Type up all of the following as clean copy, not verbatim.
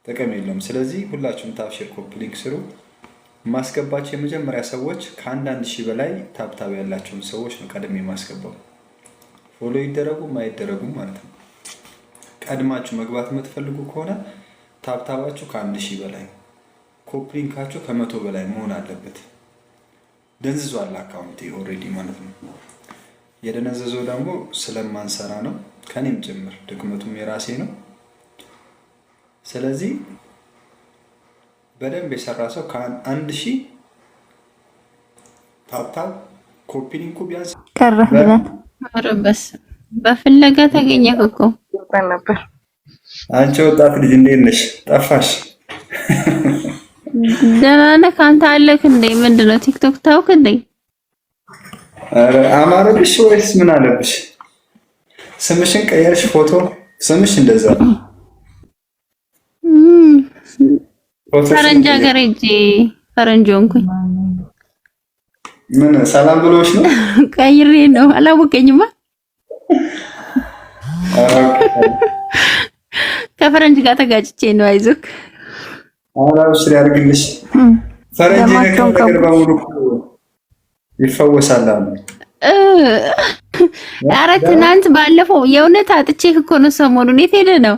ጥቅም የለውም። ስለዚህ ሁላችሁም tap share copy link ስሩ። የማስገባቸው የመጀመሪያ ሰዎች ከአንዳንድ ሺህ በላይ tap tap ያላቸውን ሰዎች ነው ቀድሜ የማስገባው። Follow ይደረጉም አይደረጉም ማለት ነው። ቀድማችሁ መግባት የምትፈልጉ ከሆነ tap tap ኣችሁ ከ1,000 በላይ፣ copy link ኣችሁ ከ100 በላይ መሆን አለበት። ደንዝዟል account ኤ already ማለት ነው። የደነዘዘው ደግሞ ስለማንሰራ ነው፣ ከኔም ጭምር ድክመቱም የራሴ ነው። ስለዚህ በደንብ የሰራ ሰው ከ1,000 tap tap copy link ኡ ቢያንስ ቀረህ ብለን። ኧረ በስመ በፍለጋ ተገኘህ እኮ። ነበር። አንቺ ወጣት ልጅ እንዴት ነሽ? ጠፋሽ። ደህና ነህ? አንተ አለህ እንዴ? ምንድን ነው ቲክቶክ ታውክ እንዴ? ኧረ አማረብሽ ወይስ ምን አለብሽ? ስምሽን ቀየርሽ? ፎቶ ስምሽ እንደዛ ነው። ፈረንጅ ሀገር ሂጅ ፈረንጅ ሆንኩኝ። ምን ሰላም ብሎሽ ነው? ቀይሬ ነው፣ አላወቀኝማ። ከፈረንጅ ጋር ተጋጭቼ ነው። አይዞክ። አላውስ ያድርግልሽ። ፈረንጅ የነካው ነገር በሙሉ ይፈወሳል አሉ። ኧረ ትናንት ባለፈው የእውነት አጥቼህ እኮ ነው። ሰሞኑን የት ሄደህ ነው?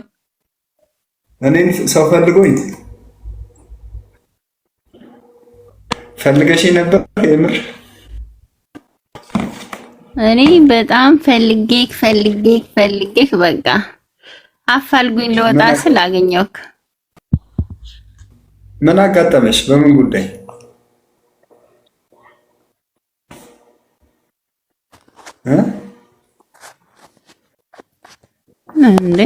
እኔን ሰው ፈልጎኝ ፈልገሽ ነበር የምር? እኔ በጣም ፈልጌክ ፈልጌክ ፈልጌክ በቃ አፋልጉኝ ለወጣ ስል አገኘሁክ። ምን አጋጠመሽ? በምን ጉዳይ? እንዴ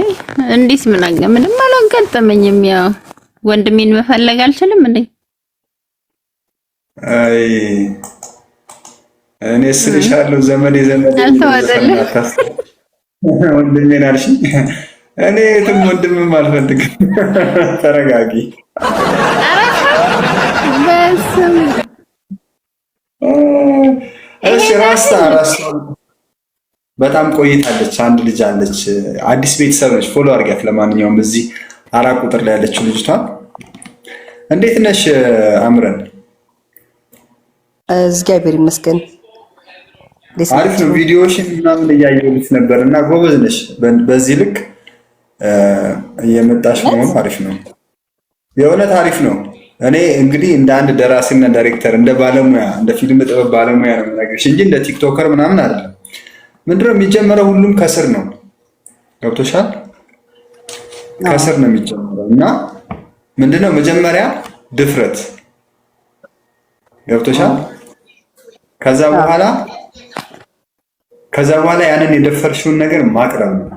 እንዴት? ምን አጋ ምንም አላጋጠመኝም። ያው ወንድሜን መፈለግ አልችልም እንዴ? አይ እኔ ስልሻለሁ ዘመዴ ዘመዴ አልተዋጠልህ። ወንድሜን አልሽኝ። እኔ የትም ወንድምም አልፈልግም። ተረጋጊ። እሺ ራስታ ራስታ በጣም ቆይታለች። አንድ ልጅ አለች፣ አዲስ ቤተሰብ ነች። Follow አድርጊያት። ለማንኛውም እዚህ 4 ቁጥር ላይ ያለችው ልጅቷ። እንዴት ነሽ አምረን? እግዚአብሔር ይመስገን። አሪፍ ነው። ቪዲዮሽን ምናምን እያየሁልሽ ነበር እና ጎበዝ ነሽ። በዚህ ልክ እየመጣሽ መሆኑ አሪፍ ነው። የእውነት አሪፍ ነው። እኔ እንግዲህ እንደ አንድ ደራሲና ዳይሬክተር፣ እንደ ባለሙያ፣ እንደ ፊልም ጥበብ ባለሙያ ነው የምነግርሽ እንጂ እንደ TikToker ምናምን አይደለም። ምንድነው የሚጀመረው? ሁሉም ከስር ነው። ገብቶሻል? ከስር ነው የሚጀመረው እና ምንድነው መጀመሪያ ድፍረት። ገብቶሻል? ከዛ በኋላ ከዛ በኋላ ያንን የደፈርሽውን ነገር ማቅረብ ነው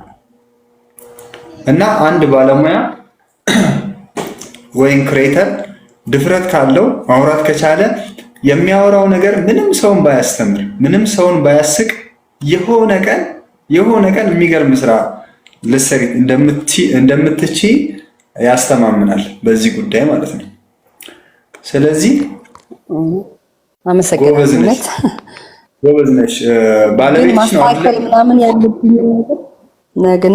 እና አንድ ባለሙያ ወይም creator ድፍረት ካለው፣ ማውራት ከቻለ፣ የሚያወራው ነገር ምንም ሰውን ባያስተምር፣ ምንም ሰውን ባያስቅ፣ የሆነ ቀን የሆነ ቀን የሚገርም ስራ ልትሰሪ እንደምትችይ ያስተማምናል፣ በዚህ ጉዳይ ማለት ነው። ስለዚህ ጎበዝ ነሽ፣ ጎበዝ ነሽ። ባለቤትሽ ነው። ማስተካከል ምናምን ያለብኝ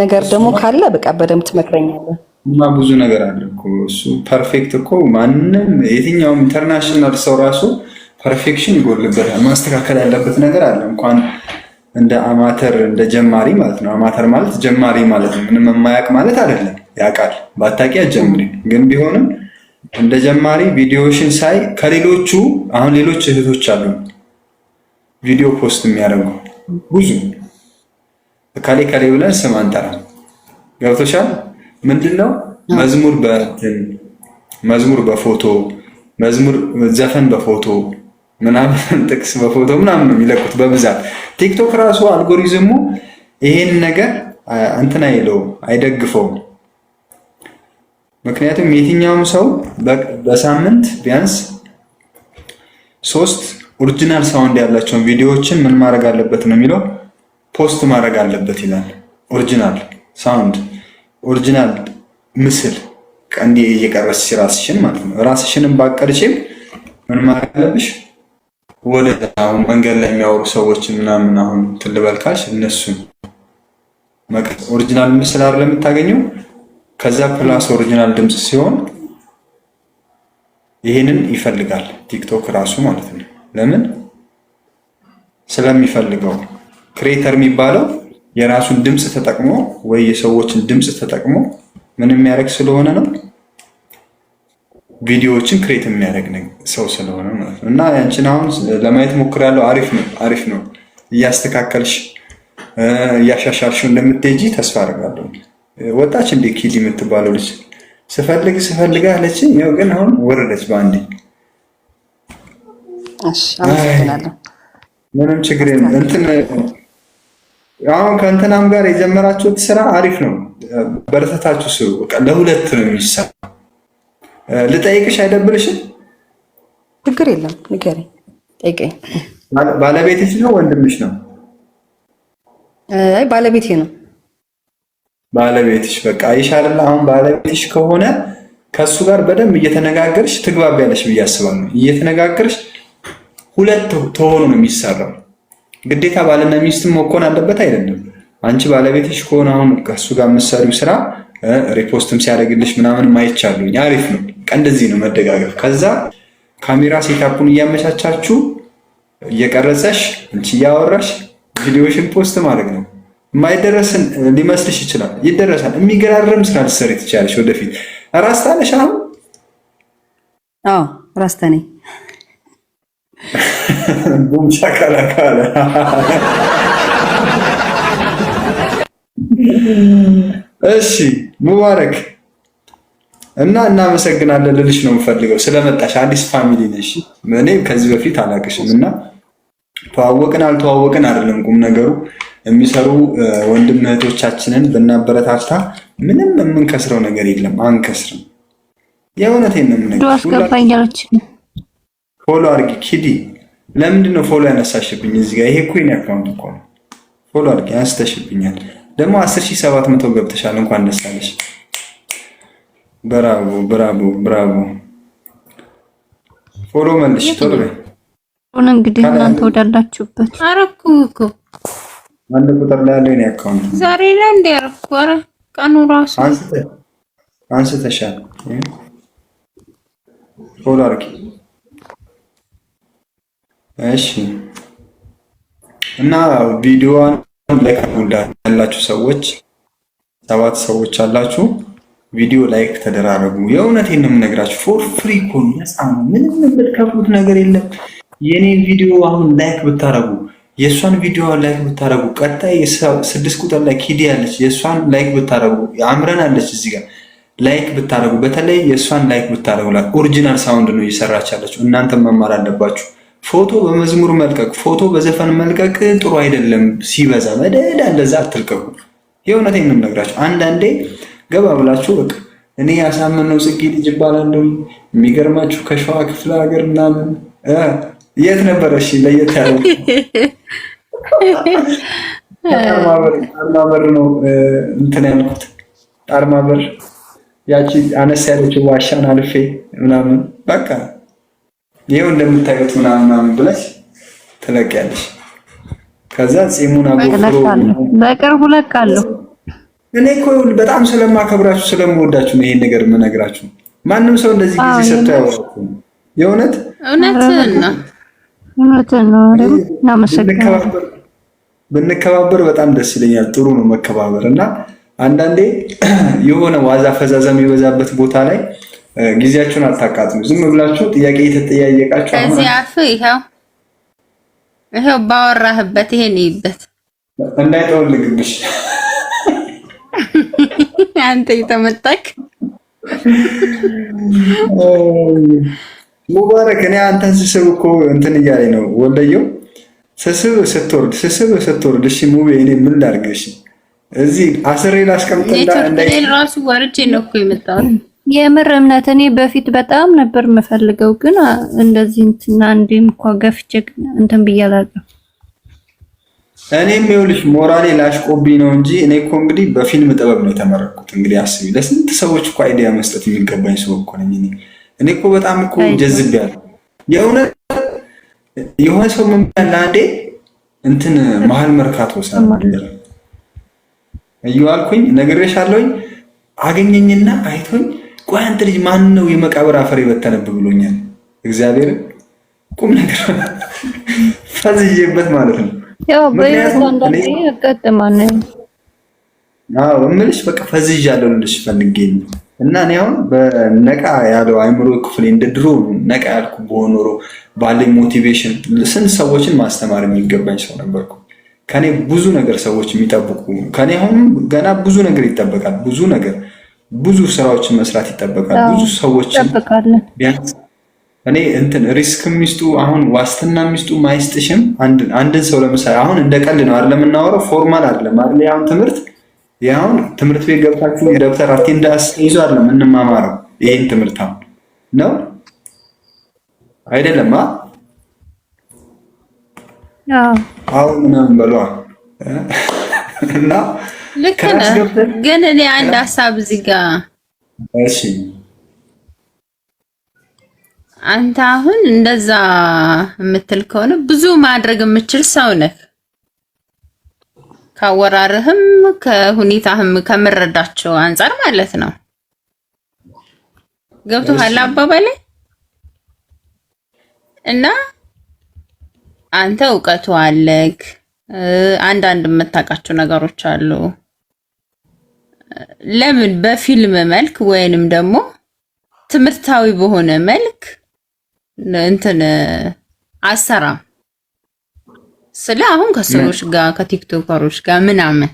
ነገር ደግሞ ካለ በቃ በደንብ ትመክረኛለህ። እና ብዙ ነገር አለ እኮ። እሱ perfect እኮ ማንም የትኛውም international ሰው ራሱ perfection ይጎልበታል። ማስተካከል ያለበት ነገር አለ። እንኳን እንደ አማተር፣ እንደ ጀማሪ ማለት ነው። አማተር ማለት ጀማሪ ማለት ነው። ምንም የማያውቅ ማለት አይደለም። ያውቃል። ባታውቂ አትጀምሪ። ግን ቢሆንም እንደ ጀማሪ ቪዲዮሽን ሳይ ከሌሎቹ፣ አሁን ሌሎች እህቶች አሉ ቪዲዮ post የሚያደርጉ ብዙ፣ እከሌ እከሌ ብለን ስም አንጠራም። ገብቶሻል? ምንድነው መዝሙር በእንትን፣ መዝሙር በፎቶ፣ መዝሙር ዘፈን በፎቶ ምናምን፣ ጥቅስ በፎቶ ምናምን ነው የሚለቁት በብዛት። ቲክቶክ ራሱ አልጎሪዝሙ ይሄን ነገር እንትን አይለውም፣ አይደግፈውም። ምክንያቱም የትኛውም ሰው በሳምንት ቢያንስ ሶስት original sound ያላቸውን ቪዲዮዎችን ምን ማድረግ አለበት ነው የሚለው፣ post ማድረግ አለበት ይላል። Original sound፣ original ምስል እንዲህ እየቀረጽሽ ራስሽን ማለት ነው። ራስሽንም ባቀርሽም ምን ማድረግ አለብሽ? ወደ አሁን መንገድ ላይ የሚያወሩ ሰዎችን ምናምን አሁን ትልበል ካልሽ እነሱን original ምስል አይደለም የምታገኘው። ከዛ plus original ድምፅ ሲሆን ይሄንን ይፈልጋል ቲክቶክ ራሱ ማለት ነው። ለምን ስለሚፈልገው creator የሚባለው የራሱን ድምፅ ተጠቅሞ ወይ የሰዎችን ድምፅ ተጠቅሞ ምን የሚያደርግ ስለሆነ ነው፣ ቪዲዮዎችን create የሚያደርግ ሰው ስለሆነ ማለት ነው። እና ያንቺን አሁን ለማየት ሞክሬያለሁ። አሪፍ ነው፣ አሪፍ ነው። እያስተካከልሽ እያሻሻልሽው እንደምትሄጂ ተስፋ አደርጋለሁ። ወጣች እንዴ ኪዲ የምትባለው ልጅ? ስፈልግ ስፈልግ አለችኝ። ያው ግን አሁን ወረደች በአንዴ። እሺ፣ አመሰግናለሁ። ምንም ችግር የለም። እንትን አሁን ከእንትናም ጋር የጀመራችሁት ስራ አሪፍ ነው። በርትታችሁ ስሩ። በቃ ለሁለት ነው የሚሰራ። ልጠይቅሽ አይደብርሽም? ችግር የለም፣ ንገሪኝ፣ ጠይቀኝ። ባለቤትሽ ነው ወንድምሽ ነው? አይ፣ ባለቤቴ ነው። ባለቤትሽ በቃ ይሻላል። አሁን ባለቤትሽ ከሆነ ከእሱ ጋር በደንብ እየተነጋገርሽ ትግባቢያለሽ ብዬ አስባለሁ። እየተነጋገርሽ ሁለት ተሆኑ ነው የሚሰራው። ግዴታ ባልና ሚስትም መኮን አለበት አይደለም። አንቺ ባለቤትሽ ከሆነ አሁን ከእሱ ጋር የምትሰሪው ስራ repost ም ሲያደርግልሽ ምናምን ማይቻሉኝ አሪፍ ነው። እንደዚህ ነው መደጋገፍ። ከዛ ካሜራ setup ኡን እያመቻቻችሁ እየቀረጸሽ አንቺ እያወራሽ ቪዲዮሽን post ማድረግ ነው። የማይደረስን ሊመስልሽ ይችላል፣ ይደረሳል። የሚገራርም ስራ ልትሰሪ ትችያለሽ ወደፊት። ራስታ ነሽ አሁን? አዎ፣ ራስታ ነኝ። ቡም ሻካላካ አለ። እሺ ሙባረክ እና እናመሰግናለን ልልሽ ነው የምፈልገው ስለመጣሽ። አዲስ family ነሽ። እኔ ከዚህ በፊት አላቅሽም እና ተዋወቅን አልተዋወቅን አይደለም ቁም ነገሩ፣ የሚሰሩ ወንድም እህቶቻችንን ብናበረታታ ምንም የምንከስረው ነገር የለም። አንከስርም። የእውነቴን ነው የምነግርሽ። አስገባኝ አለች። Follow አድርጊ ኪዲ። ለምንድን ነው follow ያነሳሽብኝ? እዚህ ጋር ይሄ እኮ የኔ account እኮ ነው። Follow አድርጊ፣ አንስተሽብኛል። ደግሞ 10,700 ገብተሻል። እንኳን ደስ አለሽ። Bravo bravo bravo። Follow መልሽ ቶሎ በይ። እንግዲህ እናንተ ወዳላችሁበት አረኩ እኮ። አንድ ቁጥር ላይ ያለው የኔ account። ዛሬ ላይ እንደ አረኩ። ኧረ ቀኑ ራሱ አንስተሻል። Follow አድርጊ። እሺ፣ እና ቪዲዮዋን like አድርጉላት ያላችሁ ሰዎች፣ ሰባት ሰዎች አላችሁ። ቪዲዮ like ተደራረጉ። የእውነቴን ነው የምነግራችሁ። For free እኮ ነው፣ ነፃ ነው። ምንም የምትከፍሉት ነገር የለም። የኔ ቪዲዮ አሁን like ብታረጉ፣ የእሷን ቪዲዮ like ብታረጉ፣ ቀጣይ 6 ቁጥር ላይ ኪዲ ያለች የእሷን like ብታረጉ፣ አምረን አለች እዚህ ጋር like ብታረጉ፣ በተለይ የእሷን like ብታረጉ፣ original sound ነው እየሰራች ያለችው። እናንተም መማር አለባችሁ። ፎቶ በመዝሙር መልቀቅ፣ ፎቶ በዘፈን መልቀቅ ጥሩ አይደለም። ሲበዛ መደዳ እንደዛ አትልቀቁ። የእውነቴን ነው የምነግራችሁ። አንዳንዴ ገባ ብላችሁ በቃ እኔ ያሳመነው ጽጌ ልጅ እባላለሁ። የሚገርማችሁ ከሸዋ ክፍለ ሀገር ምናምን የት ነበረ? እሺ፣ ለየት ያለው ጣርማበር ነው እንትን ያልኩት፣ ጣርማበር ያቺ አነስ ያለችው ዋሻን አልፌ ምናምን በቃ ይኸው እንደምታዩት ምናምን ምናምን ብለሽ ትለቂያለሽ። ከዛ ጺሙን አጎፍሮ በቅርቡ ለቃለሁ። እኔ እኮ በጣም ስለማከብራችሁ ስለምወዳችሁ ነው ይሄን ነገር የምነግራችሁ። ማንም ሰው እንደዚህ ጊዜ ሰጥቶ ያወራችሁ የእውነት። እውነት ነው፣ እውነት ነው። እናመሰግናለን። ብንከባበር በጣም ደስ ይለኛል። ጥሩ ነው መከባበር እና አንዳንዴ የሆነ ዋዛ ፈዛዛ የሚበዛበት ቦታ ላይ ጊዜያችሁን አታቃጥሉ። ዝም ብላችሁ ጥያቄ እየተጠያየቃችሁ ከዚህ አፍ ይኸው ይኸው ባወራህበት ይሄን ይበት እንዳይጠወልግብሽ። አንተ የተመጣክ። ሙባረክ፣ እኔ አንተን ስስብ እኮ እንትን እያለኝ ነው ወለየው፣ ስስብ ስትወርድ ስስብ ስትወርድ። እሺ ሙቤ፣ እኔ ምን ላድርግ? እሺ እዚህ አስሬ ላስቀምጥ። እንዳይ ራሱ ወርጄ ነው እኮ የመጣሁት። የምር እምነት እኔ በፊት በጣም ነበር የምፈልገው፣ ግን እንደዚህ እንትና አንዴም እንኳ ገፍቼ እንትን ብዬ አላውቅም። እኔም ይኸውልሽ ሞራሌ ላሽቆብኝ ነው እንጂ እኔ እኮ እንግዲህ በፊልም ጥበብ ነው የተመረቅኩት። እንግዲህ አስቢ፣ ለስንት ሰዎች እኮ idea መስጠት የሚገባኝ ሰው እኮ ነኝ እኔ። እኔ እኮ በጣም እኮ ጀዝቤያለሁ። የእውነት የሆነ ሰው ምን ያለ አንዴ እንትን መሀል መርካቶ እየዋልኩኝ ነግሬሻለሁኝ። አገኘኝና አይቶኝ ቆይ አንተ ልጅ ማን ነው የመቃብር አፈር የበተነብህ ብሎኛል። እግዚአብሔር ቁም ነገር ፈዝዤበት ማለት ነው። ያው በህይወት አንዳንዴ ያጋጥማል። አዎ እምልሽ በቃ ፈዝዣለሁ ልልሽ ፈልጌ ነው። እና እኔ አሁን በነቃ ያለው አይምሮ ክፍሌ እንደ ድሮ ነቃ ያልኩ በሆን ኖሮ ባለኝ motivation ስንት ሰዎችን ማስተማር የሚገባኝ ሰው ነበርኩ። ከኔ ብዙ ነገር ሰዎች የሚጠብቁ፣ ከኔ አሁን ገና ብዙ ነገር ይጠበቃል። ብዙ ነገር፣ ብዙ ስራዎችን መስራት ይጠበቃል። ብዙ ሰዎችን ቢያንስ እኔ እንትን risk የሚስጡ፣ አሁን ዋስትና የሚስጡ ማይስጥሽም አንድን ሰው ለምሳሌ አሁን እንደ ቀልድ ነው አይደል የምናወራው፣ formal አይደለም አይደል? አሁን ትምህርት ያሁን ትምህርት ቤት ገብታችሁ ደብተር attendance ይዞ አይደለም እንማማረው። ይሄን ትምህርት አሁን ነው አይደለም? አዎ ምናምን በሏ እና ልክ ነህ። ግን እኔ አንድ ሀሳብ እዚህ ጋር እሺ፣ አንተ አሁን እንደዛ የምትል ከሆነ ብዙ ማድረግ የምችል ሰው ነህ። ካወራርህም ከሁኔታህም ከምረዳቸው አንጻር ማለት ነው። ገብቶሃል አባባሌ? እና አንተ እውቀቱ አለክ፣ አንዳንድ የምታውቃቸው ነገሮች አሉ። ለምን በፊልም መልክ ወይንም ደግሞ ትምህርታዊ በሆነ መልክ እንትን አሰራም? ስለ አሁን ከሰዎች ጋር ከቲክቶከሮች ጋር ምናምን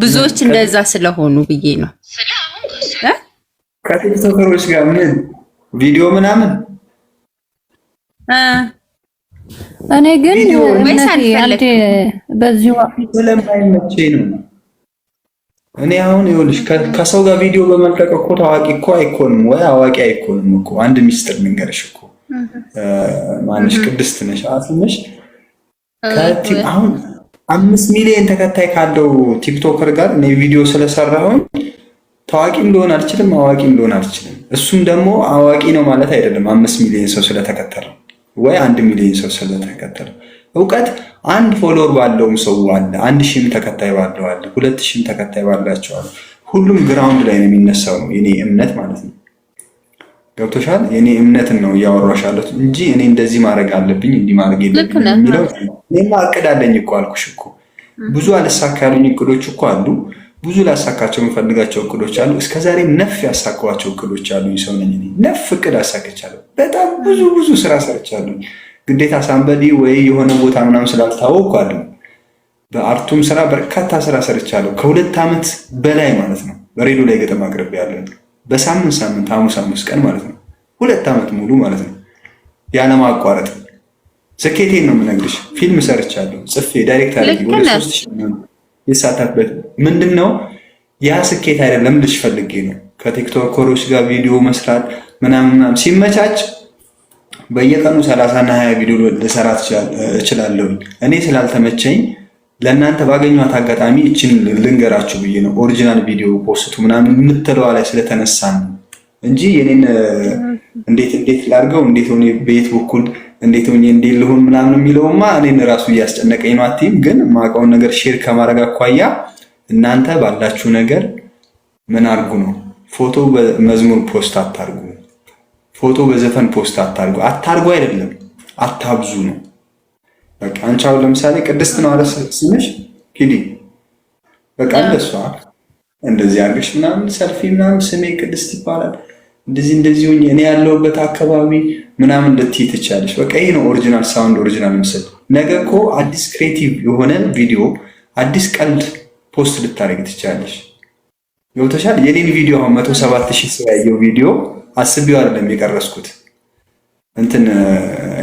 ብዙዎች እንደዛ ስለሆኑ ብዬ ነው። ከቲክቶከሮች ጋር ምን ቪዲዮ ምናምን እኔ ግን አንዴ በዚሁ ስለማይመቸኝ ነው። እኔ አሁን ይኸውልሽ ከሰው ጋር ቪዲዮ በመልቀቅ እኮ ታዋቂ እኮ አይኮንም ወይ አዋቂ አይኮንም እኮ። አንድ ሚስጥር ልንገርሽ እኮ፣ ማንሽ ቅድስት ነሽ አስምሽ፣ አሁን 5 ሚሊዮን ተከታይ ካለው TikToker ጋር እኔ ቪዲዮ ስለሰራሁኝ ታዋቂም ልሆን አልችልም፣ አዋቂም ልሆን አልችልም። እሱም ደግሞ አዋቂ ነው ማለት አይደለም። 5 ሚሊዮን ሰው ስለተከተለው ወይ 1 ሚሊዮን ሰው ስለተከተለው እውቀት አንድ follower ባለውም ሰው አለ፣ 1,000ም ተከታይ ባለው አለ፣ 2,000ም ተከታይ ባላቸው አለ። ሁሉም ground ላይ ነው የሚነሳው ነው የኔ እምነት ማለት ነው። ገብቶሻል? የኔ እምነትን ነው እያወራሽ ያለሁት እንጂ እኔ እንደዚህ ማድረግ አለብኝ እንዲህ ማድረግ የለብኝም የሚለው እኔማ እቅድ አለኝ እኮ አልኩሽ እኮ። ብዙ አልሳካ ያሉኝ እቅዶች እኮ አሉ። ብዙ ላሳካቸው የምፈልጋቸው እቅዶች አሉ። እስከዛሬም ነፍ ያሳካኋቸው እቅዶች አሉ። ሰው ነኝ እኔ፣ ነፍ እቅድ አሳክቻለሁ። በጣም ብዙ ብዙ ስራ ሰርቻለሁ። ግዴታ somebody ወይ የሆነ ቦታ ምናምን ስላልታወቅኩ አይደለም። በ art ኡም ስራ በርካታ ስራ ሰርቻለሁ። ከ2 ዓመት በላይ ማለት ነው። በሬዲዮ ላይ ግጥም አቅርቤያለሁ። በሳምንት ሳምንት ሐሙስ ሐሙስ ቀን ማለት ነው። 2 ዓመት ሙሉ ማለት ነው ያለማቋረጥ። ስኬቴን ነው የምነግርሽ። ፊልም ሰርቻለሁ፣ ጽፌ direct አድርጌ ወደ 3,000 የሳተፍበት ምንድን ነው፣ ያ ስኬት አይደለም ልሽ ፈልጌ ነው። ከቲክቶከሮች ጋር ቪዲዮ መስራት ምናምን ምናምን ሲመቻች በየቀኑ 30 እና 20 ቪዲዮ ልሰራ እችላለሁ። እኔ ስላልተመቸኝ ለእናንተ ባገኘኋት አጋጣሚ እችን ልንገራችሁ ብዬ ነው። Original ቪዲዮ post ኡ ምናምን የምትለዋ ላይ ስለተነሳ ነው እንጂ የኔን እንዴት እንዴት ላድርገው፣ እንዴት ሆኜ በየት በኩል እንዴት ሆኜ እንዴት ልሁን ምናምን የሚለውማ እኔን ራሱ እያስጨነቀኝ ነው። አትይም ግን ማውቀውን ነገር share ከማድረግ አኳያ እናንተ ባላችሁ ነገር ምን አድርጉ ነው፣ ፎቶ በመዝሙር post አታርጉ፣ ፎቶ በዘፈን post አታርጉ። አታርጉ አይደለም አታብዙ ነው። በቃ አንቺ አሁን ለምሳሌ ቅድስት ነው አለ ስምሽ ኪዲ፣ በቃ እንደሷ እንደዚህ አድርገሽ ምናምን ሰልፊ ምናምን ስሜ ቅድስት ይባላል እንደዚህ እንደዚህ ሆኜ እኔ ያለሁበት አካባቢ ምናምን ልትይ ትችያለሽ። በቃ ይሄ ነው original sound፣ original ምስል። ነገ እኮ አዲስ creative የሆነ ቪዲዮ፣ አዲስ ቀልድ post ልታደርግ ትችያለሽ። ገብቶሻል? የኔን ቪዲዮ አሁን 107,000 ሰው ያየው ቪዲዮ አስቤው አይደለም የቀረስኩት፣ እንትን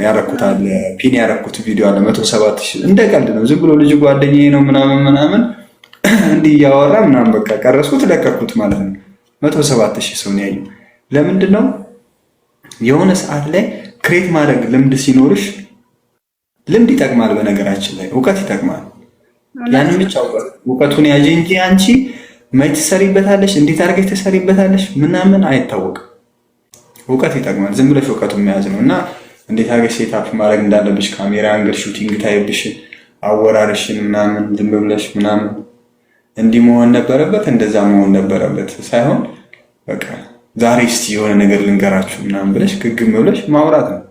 ያረኩት አለ፣ pin ያረኩት ቪዲዮ አለ፣ 107,000 እንደ ቀልድ ነው። ዝም ብሎ ልጅ ጓደኛዬ ነው ምናምን ምናምን እንዲህ እያወራ ምናምን በቃ ቀረስኩት ለቀኩት ማለት ነው። 107,000 ሰው ነው ያየው። ለምንድን ነው? የሆነ ሰዓት ላይ create ማድረግ ልምድ ሲኖርሽ፣ ልምድ ይጠቅማል። በነገራችን ላይ እውቀት ይጠቅማል። ያንን ብቻ እውቀቱን ያዥ እንጂ አንቺ መች ትሰሪበታለሽ፣ እንዴት አድርገሽ ትሰሪበታለሽ ምናምን አይታወቅም። እውቀት ይጠቅማል። ዝም ብለሽ እውቀቱን መያዝ ነው እና እንዴት አድርገሽ set up ማድረግ እንዳለብሽ፣ ካሜራ angle፣ shooting type ሽን፣ አወራርሽን ምናምን ዝም ብለሽ ምናምን እንዲህ መሆን ነበረበት እንደዛ መሆን ነበረበት ሳይሆን በቃ ዛሬ እስቲ የሆነ ነገር ልንገራችሁ ምናምን ብለሽ ግግም ብለሽ ማውራት ነው።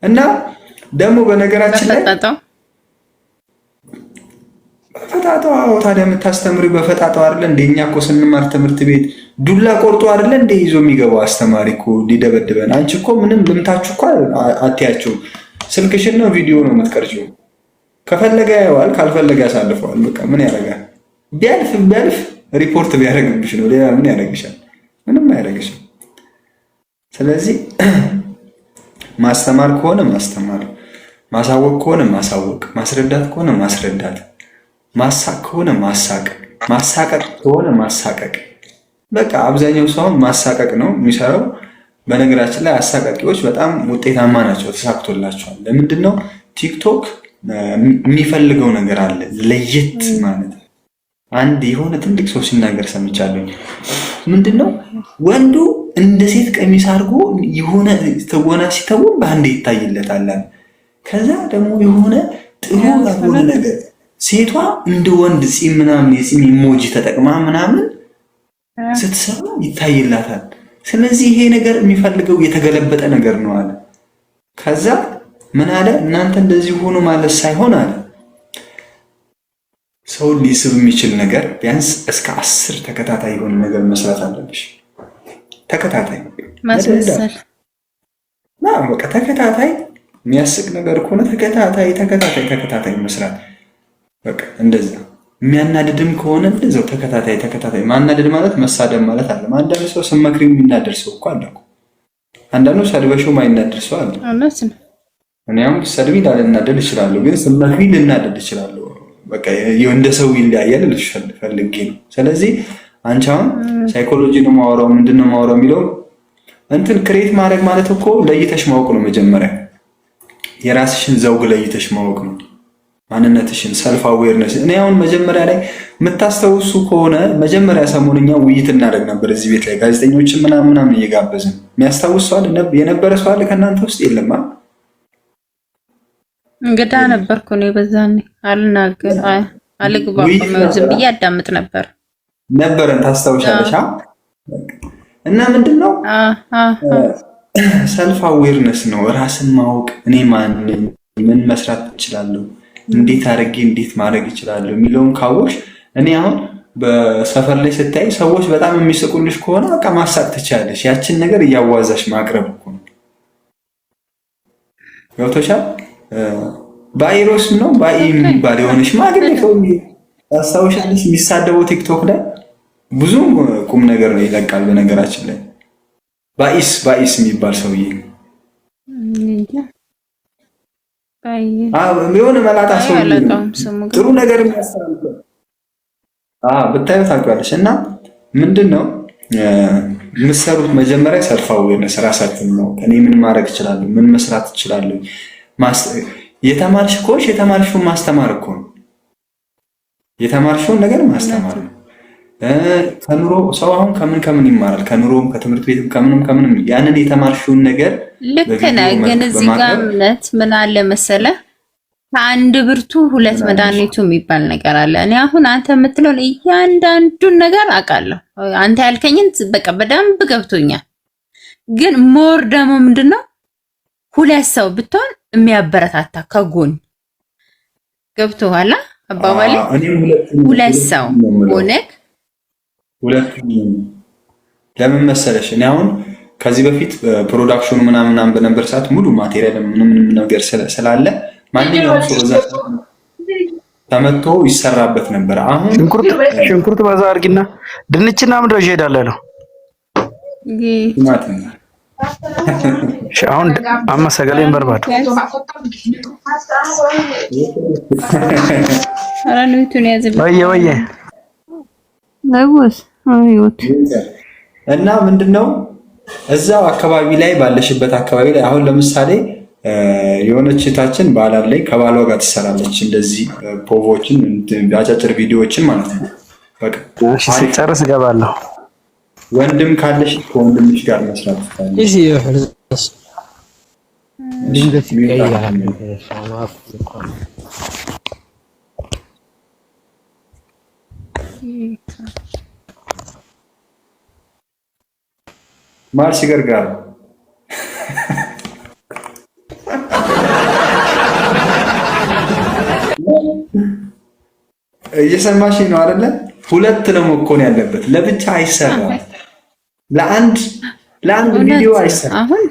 እና ደግሞ በነገራችን ላይ በፈጣጣው ታዲያ የምታስተምሪው በፈጣጣው አይደለ እንደ እኛ እኮ ስንማር ትምህርት ቤት ዱላ ቆርጦ አይደለ እንደ ይዞ የሚገባው አስተማሪ እኮ ሊደበድበን። አንቺ እኮ ምንም ልምታችሁ እኮ አትያቸውም። ስልክሽን ነው ቪዲዮ ነው የምትቀርጪው። ከፈለገ ያየዋል፣ ካልፈለገ ያሳልፈዋል። በቃ ምን ያደርጋል? ቢያልፍ ቢያልፍ ሪፖርት ቢያደርግብሽ ነው። ሌላ ምን ያደርግሻል? ምንም አያደርግሽም። ስለዚህ ማስተማር ከሆነ ማስተማር፣ ማሳወቅ ከሆነ ማሳወቅ፣ ማስረዳት ከሆነ ማስረዳት፣ ማሳቅ ከሆነ ማሳቅ፣ ማሳቀቅ ከሆነ ማሳቀቅ። በቃ አብዛኛው ሰውን ማሳቀቅ ነው የሚሰራው። በነገራችን ላይ አሳቃቂዎች በጣም ውጤታማ ናቸው፣ ተሳክቶላቸዋል። ለምንድን ነው? ቲክቶክ የሚፈልገው ነገር አለ፣ ለየት ማለት ነው። አንድ የሆነ ትልቅ ሰው ሲናገር ሰምቻለሁ። ምንድን ነው ወንዱ እንደ ሴት ቀሚስ አድርጎ የሆነ ትወና ሲተውን በአንዴ ይታይለታል። ከዛ ደግሞ የሆነ ጥሩ ያልሆነ ነገር ሴቷ እንደ ወንድ ፂም ምናምን የፂም emoji ተጠቅማ ምናምን ስትሰራ ይታይላታል። ስለዚህ ይሄ ነገር የሚፈልገው የተገለበጠ ነገር ነው አለ። ከዛ ምን አለ፣ እናንተ እንደዚህ ሆኑ ማለት ሳይሆን አለ ሰውን ሊስብ የሚችል ነገር ቢያንስ እስከ 10 ተከታታይ የሆነ ነገር መስራት አለብሽ። ተከታታይ ማስመሰል በቃ ተከታታይ የሚያስቅ ነገር ከሆነ ተከታታይ ተከታታይ ተከታታይ መስራት በቃ እንደዛ። የሚያናድድም ከሆነ እንደዛው ተከታታይ ተከታታይ። ማናደድ ማለት መሳደብ ማለት አለ። አንዳንዱ ሰው ስትመክሪው የሚናደድ ሰው እኮ አለ እኮ። አንዳንዱ ሰድበሽው ማይናደድ ሰው አለ። እኔ አሁን ብትሰድቢ ላልናደድ እችላለሁ፣ ግን ስትመክሪ ልናደድ እችላለሁ። በቃ እንደ ሰው ይለያያል ልልሽ ፈልጌ ነው። ስለዚህ አንቺ አሁን ሳይኮሎጂ ነው የማወራው ምንድን ነው የማወራው የሚለው እንትን create ማድረግ ማለት እኮ ለይተሽ ማወቅ ነው። መጀመሪያ የራስሽን ዘውግ ለይተሽ ማወቅ ነው። ማንነትሽን self awareness። እኔ አሁን መጀመሪያ ላይ የምታስታውሱ ከሆነ መጀመሪያ ሰሞንኛ ውይይት እናደርግ ነበር እዚህ ቤት ላይ ጋዜጠኞችን ምናምን ምናምን እየጋበዝን። የሚያስታውስ ሰው አለ? የነበረ ሰው አለ ከእናንተ ውስጥ? የለማ። እንግዳ ነበርኩ እኔ በዛኔ አልናገር አልግባባም፣ ዝም ብዬ አዳምጥ ነበር። ነበረን ታስታውሻለሽ? እና ምንድነው self awareness ነው፣ ራስን ማወቅ። እኔ ማን ነኝ፣ ምን መስራት እችላለሁ፣ እንዴት አድርጌ እንዴት ማድረግ እችላለሁ የሚለውን ካወቅሽ፣ እኔ አሁን በሰፈር ላይ ስታይ ሰዎች በጣም የሚስቁልሽ ከሆነ በቃ ማሳቅ ትችላለሽ። ያችን ነገር እያዋዛሽ ማቅረብ እኮ ነው። ገብቶሻል? ባይሮስ ነው ባይ የሚባል የሆነ ሽማግሌ ሰው ታስታውሻለሽ? የሚሳደበው ቲክቶክ ላይ ብዙ ቁም ነገር ነው ይለቃል። በነገራችን ላይ ባኢስ ባኢስ የሚባል ሰውዬ የሆነ መላጣ ሰው ጥሩ ነገር የሚያስተላልፈው ብታዩ ታውቂዋለሽ። እና ምንድን ነው የምትሰሩት? መጀመሪያ self awareness ራሳችሁን ነው። እኔ ምን ማድረግ እችላለሁ? ምን መስራት እችላለሁ? የተማርሽ ከሆንሽ የተማርሽውን ማስተማር እኮ ነው። የተማርሽውን ነገር ማስተማር ነው። ከኑሮ ሰው አሁን ከምን ከምን ይማራል? ከኑሮም ከትምህርት ቤትም ከምንም ከምንም ያንን የተማርሽውን ነገር ልክ ነህ። ግን እዚህ ጋር እምነት ምን አለ መሰለህ፣ ከአንድ ብርቱ ሁለት መድኃኒቱ የሚባል ነገር አለ። እኔ አሁን አንተ የምትለውን እያንዳንዱን ነገር አውቃለሁ። አንተ ያልከኝን በቃ በደንብ ገብቶኛል። ግን more ደግሞ ምንድነው ሁለት ሰው ብትሆን የሚያበረታታ ከጎን ገብቶሃል አባባሌ? ሁለት ሰው ሆነህ ሁለቱም ለምን መሰለሽ፣ እኔ አሁን ከዚህ በፊት production ኑ ምናምን በነበር ሰዓት ሙሉ material ምንም ምንም ነገር ስላለ ማንኛውም ሰው በዛ ተመቶ ይሰራበት ነበር። አሁን ሽንኩርት በዛ አድርጊና ድንችና ምንድነው ይሄዳል ነው አሁን አመሰገለኝ በርባዱ ወየ ወየ እና ምንድነው እዛው አካባቢ ላይ ባለሽበት አካባቢ ላይ አሁን ለምሳሌ የሆነች እህታችን ባላል ላይ ከባሏ ጋር ትሰራለች። እንደዚህ ፖቮችን አጫጭር ቪዲዮዎችን ማለት ነው። በቃ ሲጨርስ እገባለሁ። ወንድም ካለሽ ከወንድምሽ ጋር መስራት ትችላለሽ። Maal si gargaara? እየሰማሽ ነው አይደለ? ሁለት ነው መኮን ያለበት፣ ለብቻ አይሰራም። ለአንድ ቪዲዮ አይሰራም። አሁን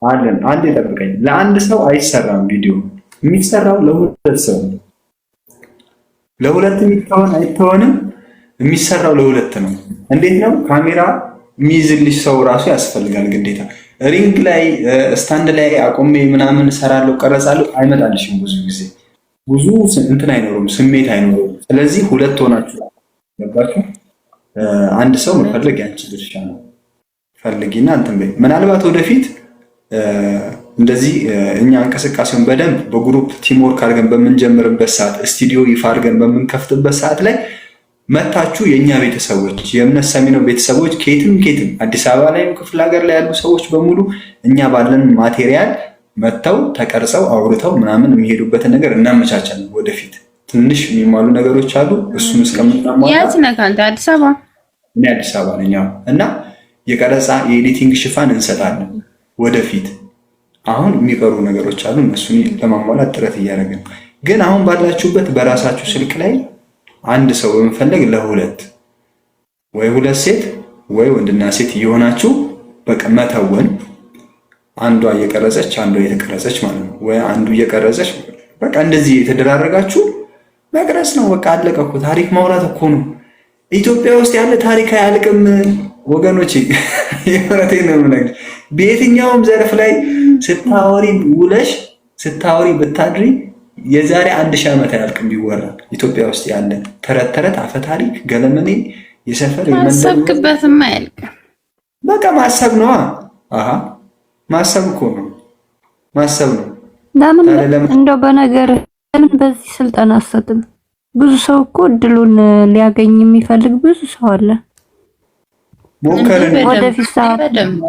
አለን አንድ ይጠብቀኝ። ለአንድ ሰው አይሰራም ቪዲዮ፣ የሚሰራው ለሁለት ሰው ነው። ለሁለት የሚተወን አይተወንም፣ የሚሰራው ለሁለት ነው። እንዴት ነው? ካሜራ የሚይዝልሽ ሰው ራሱ ያስፈልጋል ግዴታ። Ring ላይ stand ላይ አቆሜ ምናምን እሰራለሁ ቀረጻለሁ፣ አይመጣልሽም። ብዙ ጊዜ ብዙ እንትን አይኖሩም፣ ስሜት አይኖሩም። ስለዚህ ሁለት ሆናችሁ ገባችሁ። አንድ ሰው መፈለግ ያንቺ ድርሻ ነው። ፈልጊና እንትን በይ። ምናልባት ወደፊት እንደዚህ እኛ እንቅስቃሴውን በደንብ በ group teamwork አድርገን በምንጀምርበት ሰዓት፣ ስቱዲዮ ይፋ አድርገን በምንከፍትበት ሰዓት ላይ መታችሁ የእኛ ቤተሰቦች የእምነት ሰሚ ነው ቤተሰቦች ከየትም ከየትም አዲስ አበባ ላይም ክፍለ ሀገር ላይ ያሉ ሰዎች በሙሉ እኛ ባለን material መጥተው ተቀርጸው አውርተው ምናምን የሚሄዱበትን ነገር እናመቻቻለን። ወደፊት ትንሽ የሚሟሉ ነገሮች አሉ። እሱን እስከምናሟላ የት ነህ አንተ? አዲስ አበባ? እኔ አዲስ አበባ ነኝ። እና የቀረጻ የ editing ሽፋን እንሰጣለን ወደፊት። አሁን የሚቀሩ ነገሮች አሉ። እነሱን ለማሟላት ጥረት እያደረግን ነው። ግን አሁን ባላችሁበት በራሳችሁ ስልክ ላይ አንድ ሰው በመፈለግ ለሁለት ወይ ሁለት ሴት ወይ ወንድና ሴት እየሆናችሁ በቃ መተወን፣ አንዷ እየቀረጸች አንዷ እየተቀረጸች ማለት ነው። ወይ አንዱ እየቀረጸች በቃ እንደዚህ የተደራረጋችሁ መቅረጽ ነው። በቃ አለቀ እኮ። ታሪክ ማውራት እኮ ነው። ኢትዮጵያ ውስጥ ያለ ታሪክ አያልቅም ወገኖቼ፣ የእውነቴን ነው የምነግርሽ። በየትኛውም ዘርፍ ላይ ስታወሪ ውለሽ ስታወሪ ብታድሪ የዛሬ 1000 ዓመት አያልቅም ቢወራ። ኢትዮጵያ ውስጥ ያለ ተረት ተረት፣ አፈ ታሪክ፣ ገለመኔ፣ የሰፈር የመንደር አሰብክበትም አያልቅም። በቃ ማሰብ ነዋ። አሃ ማሰብ እኮ ነው፣ ማሰብ ነው። ለምን እንደው በነገር ለምን በዚህ ስልጠና አትሰጥም? ብዙ ሰው እኮ እድሉን ሊያገኝ የሚፈልግ ብዙ ሰው አለ። ሞከርን። ወደፊት ሰዓት በደንብ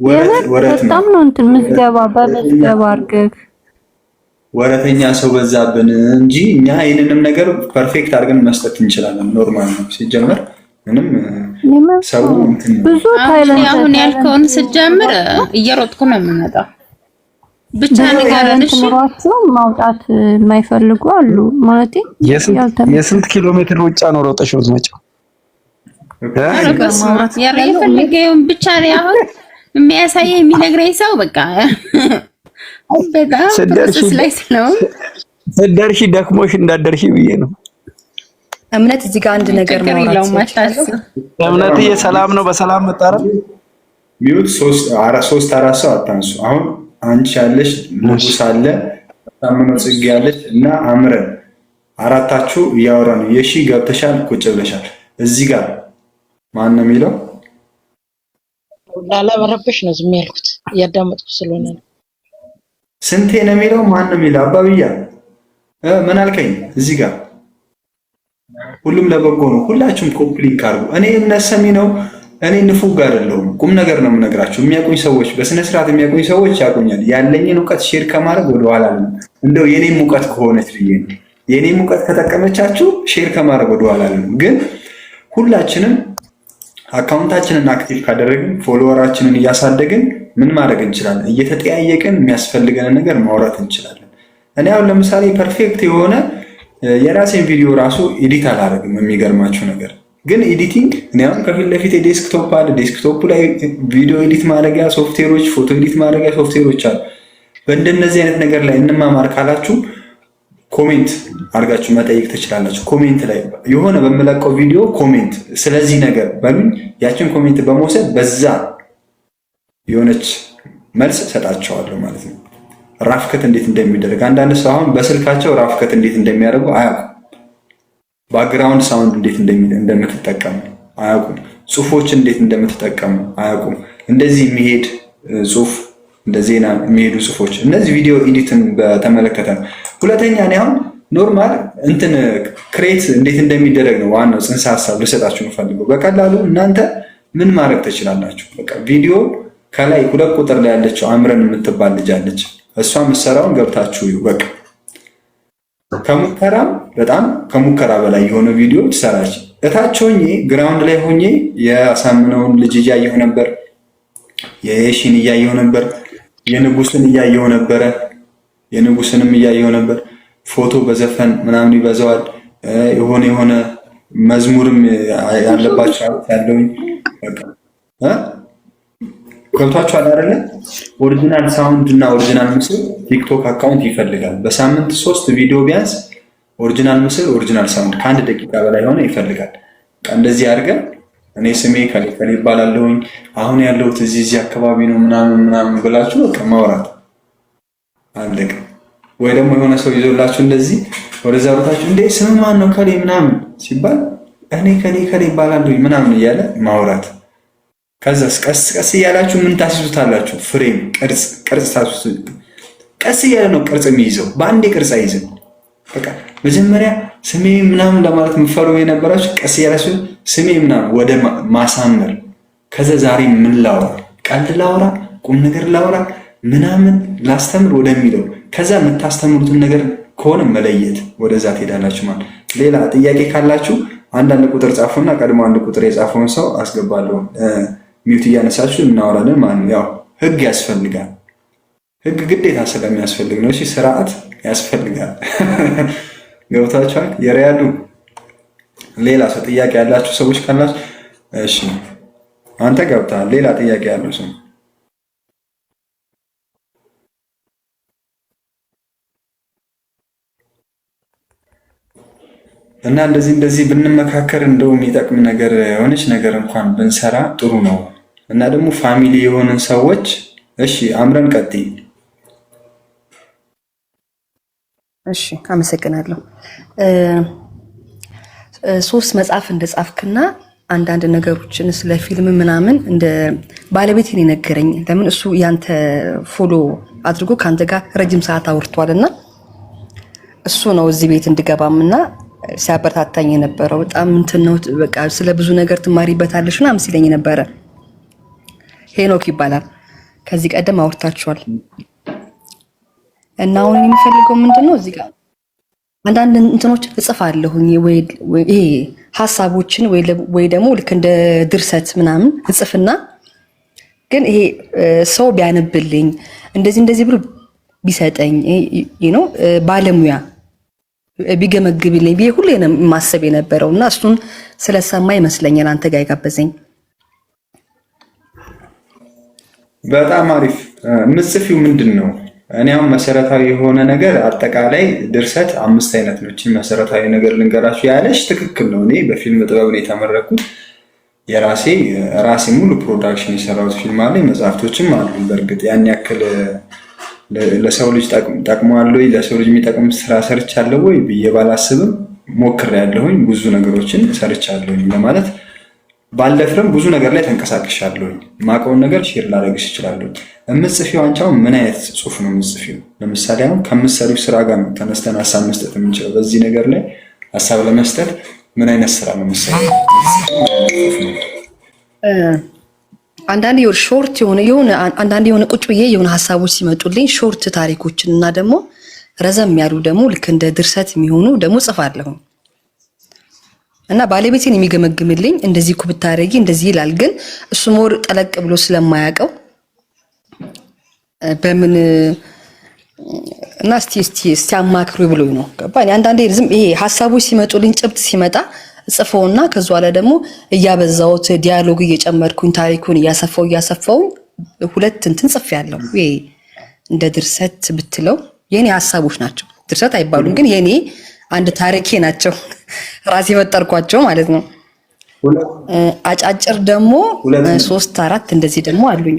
ወረት ነው በጣም ነው እንትን ምዝገባ በምዝገባ አድርገህ ወረተኛ ሰው በዛብን እንጂ እኛ ይህንንም ነገር perfect አድርገን መስጠት እንችላለን። Normal ነው ሲጀመር፣ ምንም ሰው እንትን ነው። ብዙ talent አሁን ያልከውን ስጀምር እየሮጥኩ ነው የምመጣው። ብቻ ንገረን እሺ። ኑሯቸው ማውጣት የማይፈልጉ አሉ ማለት የስንት ኪሎ ሜትር ሩጫ ነው ሮጠሽ የምትመጪው? ኧረ በስመ አብ የፈለገውን ብቻ ነው አሁን የሚያሳየኝ የሚነግረኝ ሰው በቃ በጣም process ላይ ስለሆነ ስትደርሺ ደክሞሽ እንዳትደርሺ ብዬ ነው። እምነት እዚህ ጋር አንድ ነገር ችግር ማውራት የለውም አታስብ። እምነትዬ ሰላም ነው? በሰላም መጣረ? Mute ሶስት አራት ሰው አታንሱ። አሁን አንቺ ያለሽ ንጉስ አለ ታምኖ ጽጌ ያለች እና አምረን አራታችሁ እያወራ ነው። የሺ ገብተሻል፣ ቁጭ ብለሻል። እዚህ ጋር ማን ነው የሚለው? ላለመረበሽ ነው ዝም ያልኩት እያዳመጥኩ ስለሆነ ነው። ስንቴ ነው የሚለው? ማን ነው የሚለው? አባብያ ምን አልከኝ? እዚህ ጋር ሁሉም ለበጎ ነው። ሁላችሁም copy link አድርጉ። እኔ እምነት ሰሚ ነው። እኔ ንፉግ አይደለሁም። ቁም ነገር ነው የምነግራችሁ። የሚያውቁኝ ሰዎች በስነ ስርዓት የሚያውቁኝ ሰዎች ያውቁኛል። ያለኝን እውቀት share ከማድረግ ወደኋላ አልልም። እንደው የኔም እውቀት ከሆነች ብዬ ነው። የኔም እውቀት ከጠቀመቻችሁ share ከማድረግ ወደኋላ አልልም። ግን ሁላችንም account ኣችንን active ካደረግን follower ኣችንን እያሳደግን ምን ማድረግ እንችላለን? እየተጠያየቅን የሚያስፈልገንን ነገር ማውራት እንችላለን። እኔ አሁን ለምሳሌ perfect የሆነ የራሴን ቪዲዮ ራሱ edit አላደርግም። የሚገርማችሁ ነገር ግን editing እኔ አሁን ከፊት ለፊት desktop አለ። Desktop ላይ ቪዲዮ edit ማድረጊያ ሶፍትዌሮች፣ ፎቶ edit ማድረጊያ ሶፍትዌሮች አሉ። በእንደነዚህ አይነት ነገር ላይ እንማማር ካላችሁ comment አድርጋችሁ መጠየቅ ትችላላችሁ። Comment ላይ የሆነ በምለቀው ቪዲዮ comment ስለዚህ ነገር በሉኝ። ያችን comment በመውሰድ በዛ የሆነች መልስ ሰጣቸዋለሁ ማለት ነው። Rough cut እንዴት እንደሚደረግ አንዳንድ ሰው አሁን በስልካቸው rough cut እንዴት እንደሚያደርጉ አያውቁም። Background sound እንዴት እንደምትጠቀሙ አያውቁም። ጽሁፎች እንዴት እንደምትጠቀሙ አያውቁም። እንደዚህ የሚሄድ ጽሁፍ እንደ ዜና የሚሄዱ ጽሁፎች እነዚህ ቪዲዮ edit ን በተመለከተ ነው። ሁለተኛ እኔ አሁን normal እንትን create እንዴት እንደሚደረግ ነው ዋናው ጽንሰ ሀሳብ ልሰጣችሁ የምፈልገው። በቀላሉ እናንተ ምን ማድረግ ትችላላችሁ? በቃ ቪዲዮ ከላይ 2 ቁጥር ላይ ያለችው አምረን የምትባል ልጅ አለች። እሷ የምትሰራውን ገብታችሁ እዩ። በቃ ከሙከራም በጣም ከሙከራ በላይ የሆነ ቪዲዮ ትሰራች። እታች ሆኜ ground ላይ ሆኜ የአሳምነውን ልጅ እያየሁ ነበር፣ የየሺን እያየሁ ነበር፣ የንጉስን እያየሁ ነበረ፣ የንጉስንም እያየሁ ነበር። ፎቶ በዘፈን ምናምን ይበዛዋል። የሆነ የሆነ መዝሙርም ያለባቸው ያለውኝ ገብቷችኋል አይደለ? Original sound እና original ምስል ቲክቶክ account ይፈልጋል። በሳምንት 3 ቪዲዮ ቢያንስ original ምስል፣ original sound ከአንድ ደቂቃ በላይ የሆነ ይፈልጋል። እንደዚህ አድርገን እኔ ስሜ ከሌ ከሌ ይባላለሁኝ አሁን ያለሁት እዚህ እዚህ አካባቢ ነው ምናምን ምናምን ብላችሁ በቃ ማውራት አለቀ። ወይ ደግሞ የሆነ ሰው ይዞላችሁ እንደዚህ ወደዛ ሩታችሁ እንዴ ስም ማን ነው ከሌ ምናምን ሲባል እኔ ከሌ ከሌ ይባላለሁኝ ምናምን እያለ ማውራት። ከዛስ ቀስ ቀስ እያላችሁ ምን ታስይዙታላችሁ? Frame ቅርጽ ቅርጽ ታስይዙት። ቀስ እያለ ነው ቅርጽ የሚይዘው፣ በአንዴ ቅርጽ አይዝም። በቃ መጀመሪያ ስሜ ምናምን ለማለት የምፈሩ የነበራችሁ ቀስ እያላችሁ ስሜ ምናምን ወደ ማሳመር፣ ከዛ ዛሬ ምን ላውራ፣ ቀልድ ላውራ፣ ቁም ነገር ላውራ ምናምን ላስተምር ወደሚለው፣ ከዛ የምታስተምሩትን ነገር ከሆነ መለየት ወደዛ ትሄዳላችሁ ማለት። ሌላ ጥያቄ ካላችሁ አንዳንድ ቁጥር ጻፉና ቀድሞ አንድ ቁጥር የጻፈውን ሰው አስገባለሁ። Mute እያነሳችሁ እናወራለን ማለት ነው። ያው ህግ ያስፈልጋል። ህግ ግዴታ ስለሚያስፈልግ ነው። እሺ ስርዓት ያስፈልጋል። ገብታችኋል? የሪያሉ ሌላ ሰው ጥያቄ ያላችሁ ሰዎች ካላችሁ እሺ፣ አንተ ገብተሃል። ሌላ ጥያቄ ያለው ሰው እና እንደዚህ እንደዚህ ብንመካከር እንደው የሚጠቅም ነገር የሆነች ነገር እንኳን ብንሰራ ጥሩ ነው። እና ደግሞ family የሆንን ሰዎች እሺ፣ አምረን ቀጥይ። እሺ፣ አመሰግናለሁ። 3 መጽሐፍ እንደጻፍክና አንዳንድ ነገሮችን ስለ ፊልም ምናምን እንደ ባለቤቴን የነገረኝ፣ ለምን እሱ ያንተ follow አድርጎ ከአንተ ጋር ረጅም ሰዓት አውርቷልና እሱ ነው እዚህ ቤት እንድገባምና ሲያበረታታኝ የነበረው። በጣም እንትን ነው በቃ ስለ ብዙ ነገር ትማሪበታለሽ ምናምን ሲለኝ ነበረ። ሄኖክ ይባላል። ከዚህ ቀደም አውርታችኋል። እና አሁን የሚፈልገው ምንድነው እዚህ ጋር አንዳንድ እንትኖች እጽፋለሁኝ ወይ ይሄ ሀሳቦችን ወይ ደግሞ ልክ እንደ ድርሰት ምናምን እጽፍና ግን ይሄ ሰው ቢያነብልኝ እንደዚህ እንደዚህ ብሎ ቢሰጠኝ ነው ባለሙያ ቢገመግብልኝ ብዬ ሁሌ ነው የማሰብ የነበረው እና እሱን ስለሰማ ይመስለኛል አንተ ጋር የጋበዘኝ። በጣም አሪፍ። ምጽፊው ምንድን ነው? እኔ አሁን መሰረታዊ የሆነ ነገር አጠቃላይ ድርሰት 5 አይነት ነው። እቺን መሰረታዊ ነገር ልንገራችሁ ያለሽ ትክክል ነው። እኔ በፊልም ጥበብ ነው የተመረኩት። የራሴ ራሴ ሙሉ production የሰራሁት ፊልም አለኝ፣ መጽሐፍቶችም አሉ። በእርግጥ ያን ያክል ለሰው ልጅ ጠቅሟል ወይ ለሰው ልጅ የሚጠቅም ስራ ሰርቻለሁ ወይ ብዬ ባላስብም ሞክሬያለሁኝ። ብዙ ነገሮችን ሰርቻለሁኝ ለማለት ባልደፍርም ብዙ ነገር ላይ ተንቀሳቅሻለሁኝ። ማውቀውን ነገር share ላደርግሽ እችላለሁ። የምትጽፊው አንቺ አሁን ምን አይነት ጽሁፍ ነው የምትጽፊው? ለምሳሌ አሁን ከምትሰሪው ስራ ጋር ነው ተነስተን ሀሳብ መስጠት የምንችለው። በዚህ ነገር ላይ ሀሳብ ለመስጠት ምን አይነት ስራ ነው የምትሰሪው? አንዳንድ የሆነ short የሆነ አንዳንድ የሆነ ቁጭ ብዬ የሆነ ሀሳቦች ሲመጡልኝ short ታሪኮችን እና ደግሞ ረዘም ያሉ ደግሞ ልክ እንደ ድርሰት የሚሆኑ ደግሞ ጽፋለሁ። እና ባለቤቴን የሚገመግምልኝ እንደዚህ እኮ ብታረጊ እንደዚህ ይላል። ግን እሱ more ጠለቅ ብሎ ስለማያውቀው በምን እና እስቲ እስቲ እስቲ አማክሩ ብሎኝ ነው። ገባ አንዳንዴ ዝም ይሄ ሀሳቦች ሲመጡልኝ ጭብጥ ሲመጣ ጽፈውና ከዛ በኋላ ደግሞ እያበዛሁት dialogue እየጨመርኩኝ ታሪኩን እያሰፋው ሁለት እንትን ጽፌያለሁ። ይሄ እንደ ድርሰት ብትለው የኔ ሀሳቦች ናቸው። ድርሰት አይባሉም ግን የኔ አንድ ታሪኬ ናቸው። ራሴ የፈጠርኳቸው ማለት ነው። አጫጭር ደግሞ 3 4 እንደዚህ ደግሞ አሉኝ።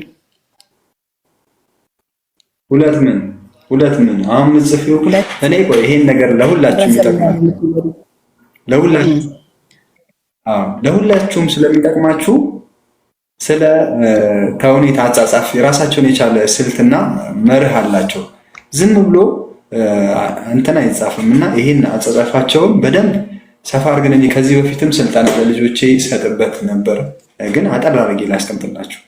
ሁለት ምን አሁን ምጽፊው እኔ ቆይ ይሄን ነገር ለሁላችሁም ይጠቅማል። ለሁላችሁም ስለሚጠቅማችሁ ስለ ተውኔት አጻጻፍ የራሳቸውን የቻለ ስልትና መርህ አላቸው። ዝም ብሎ እንትን አይጻፍም እና ይሄን አጻጻፋቸውን በደንብ ሰፋ አድርገን እኔ ከዚህ በፊትም ስልጠና ለልጆቼ ሰጥበት ነበር፣ ግን አጠር አድርጌ ላስቀምጥላችሁ።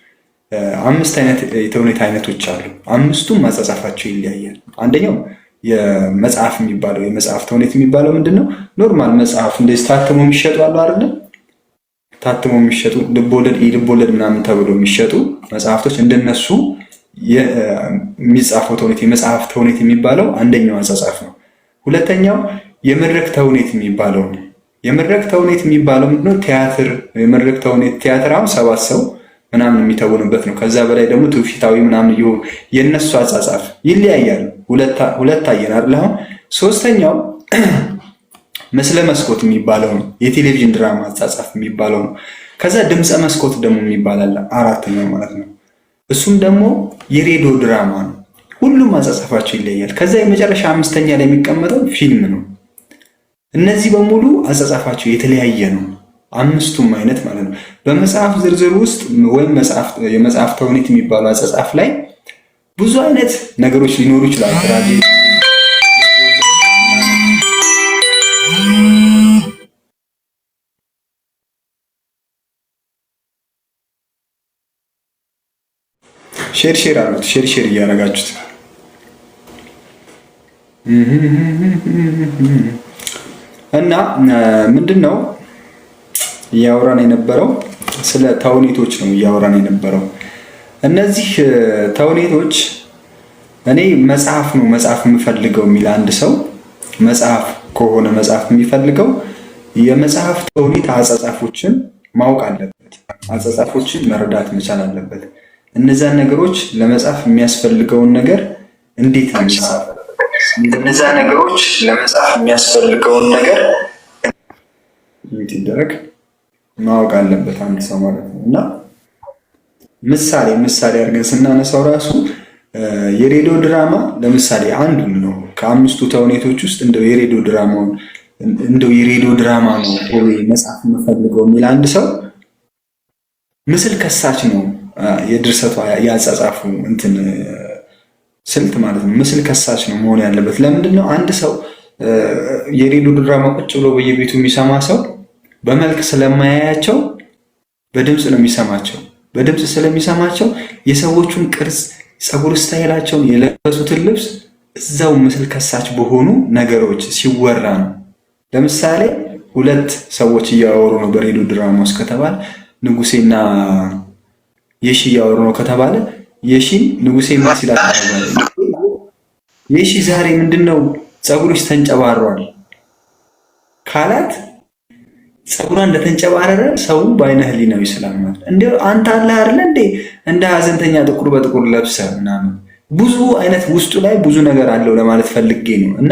5 አይነት የተውኔት አይነቶች አሉ። 5ቱም አጻጻፋቸው ይለያያል። አንደኛው የመጽሐፍ የሚባለው የመጽሐፍ ተውኔት የሚባለው ምንድን ነው? Normal መጽሐፍ እንደዚህ ታትሞ የሚሸጡ አሉ አይደለ? ታትሞ የሚሸጡ ልቦለድ፣ ልቦለድ ምናምን ተብሎ የሚሸጡ መጽሐፍቶች እንደነሱ የሚጻፈው ተውኔት የመጽሐፍ ተውኔት የሚባለው አንደኛው አጻጻፍ ነው። ሁለተኛው የመድረክ ተውኔት የሚባለው ነው። የመድረክ ተውኔት የሚባለው ምንድነው? ቲያትር፣ የመድረክ ተውኔት ቲያትር አሁን 7 ሰው ምናምን የሚተውንበት ነው። ከዛ በላይ ደግሞ ትውፊታዊ ምናምን እየሆኑ የእነሱ አጻጻፍ ይለያያሉ። ሁለት አየን አይደል? አሁን ሶስተኛው ምስለ መስኮት የሚባለው ነው። የቴሌቪዥን ድራማ አጻጻፍ የሚባለው ነው። ከዛ ድምፀ መስኮት ደግሞ የሚባል አለ፣ አራተኛው ማለት ነው። እሱም ደግሞ የሬዲዮ ድራማ ነው። ሁሉም አጻጻፋቸው ይለያል። ከዛ የመጨረሻ አምስተኛ ላይ የሚቀመጠው ፊልም ነው። እነዚህ በሙሉ አጻጻፋቸው የተለያየ ነው። አምስቱም አይነት ማለት ነው። በመጽሐፍ ዝርዝር ውስጥ ወይም የመጽሐፍ ተውኔት የሚባለው አጻጻፍ ላይ ብዙ አይነት ነገሮች ሊኖሩ ይችላሉ። Tragedy፣ share share አሉት። Share share እያደረጋችሁት እና ምንድን ነው እያወራን የነበረው? ስለ ተውኔቶች ነው እያወራን የነበረው። እነዚህ ተውኔቶች እኔ መጽሐፍ ነው መጽሐፍ የምፈልገው የሚል አንድ ሰው መጽሐፍ ከሆነ መጽሐፍ የሚፈልገው የመጽሐፍ ተውኔት አጻጻፎችን ማወቅ አለበት። አጻጻፎችን መረዳት መቻል አለበት። እነዛን ነገሮች ለመጻፍ የሚያስፈልገውን ነገር እንዴት ነው የሚጻፈው? እነዛ ነገሮች ለመጻፍ የሚያስፈልገውን ነገር እንዴት ይደረግ ማወቅ አለበት አንድ ሰው ማለት ነው። እና ምሳሌ ምሳሌ አድርገን ስናነሳው ራሱ የሬዲዮ ድራማ ለምሳሌ አንዱን ነው ከአምስቱ ተውኔቶች ውስጥ እንደው የሬዲዮ ድራማውን እንደው የሬዲዮ ድራማ ነው ወይ መጻፍ የምፈልገው የሚል አንድ ሰው ምስል ከሳች ነው የድርሰቱ ያጻጻፉ እንትን ስልት ማለት ነው። ምስል ከሳች ነው መሆን ያለበት። ለምንድን ነው አንድ ሰው የሬዲዮ ድራማ ቁጭ ብሎ በየቤቱ የሚሰማ ሰው በመልክ ስለማያያቸው በድምፅ ነው የሚሰማቸው። በድምፅ ስለሚሰማቸው የሰዎቹን ቅርጽ፣ ፀጉር style ኣቸውን፣ የለበሱትን ልብስ እዛው ምስል ከሳች በሆኑ ነገሮች ሲወራ ነው። ለምሳሌ ሁለት ሰዎች እያወሩ ነው በሬዲዮ ድራማ ውስጥ ከተባለ ንጉሴና የሺ እያወሩ ነው ከተባለ የሺን ንጉሴ ምን ሲላት ተባለ? የሺ ዛሬ ምንድነው ፀጉርሽ ተንጨባሯል ካላት ፀጉሯ እንደተንጨባረረ ሰው በአይነ ህሊናው ይስላል ማለት እንዴ። አንተ አለህ አይደለ እንዴ እንደ ሀዘንተኛ ጥቁር በጥቁር ለብሰህ ምናምን ብዙ አይነት ውስጡ ላይ ብዙ ነገር አለው ለማለት ፈልጌ ነው። እና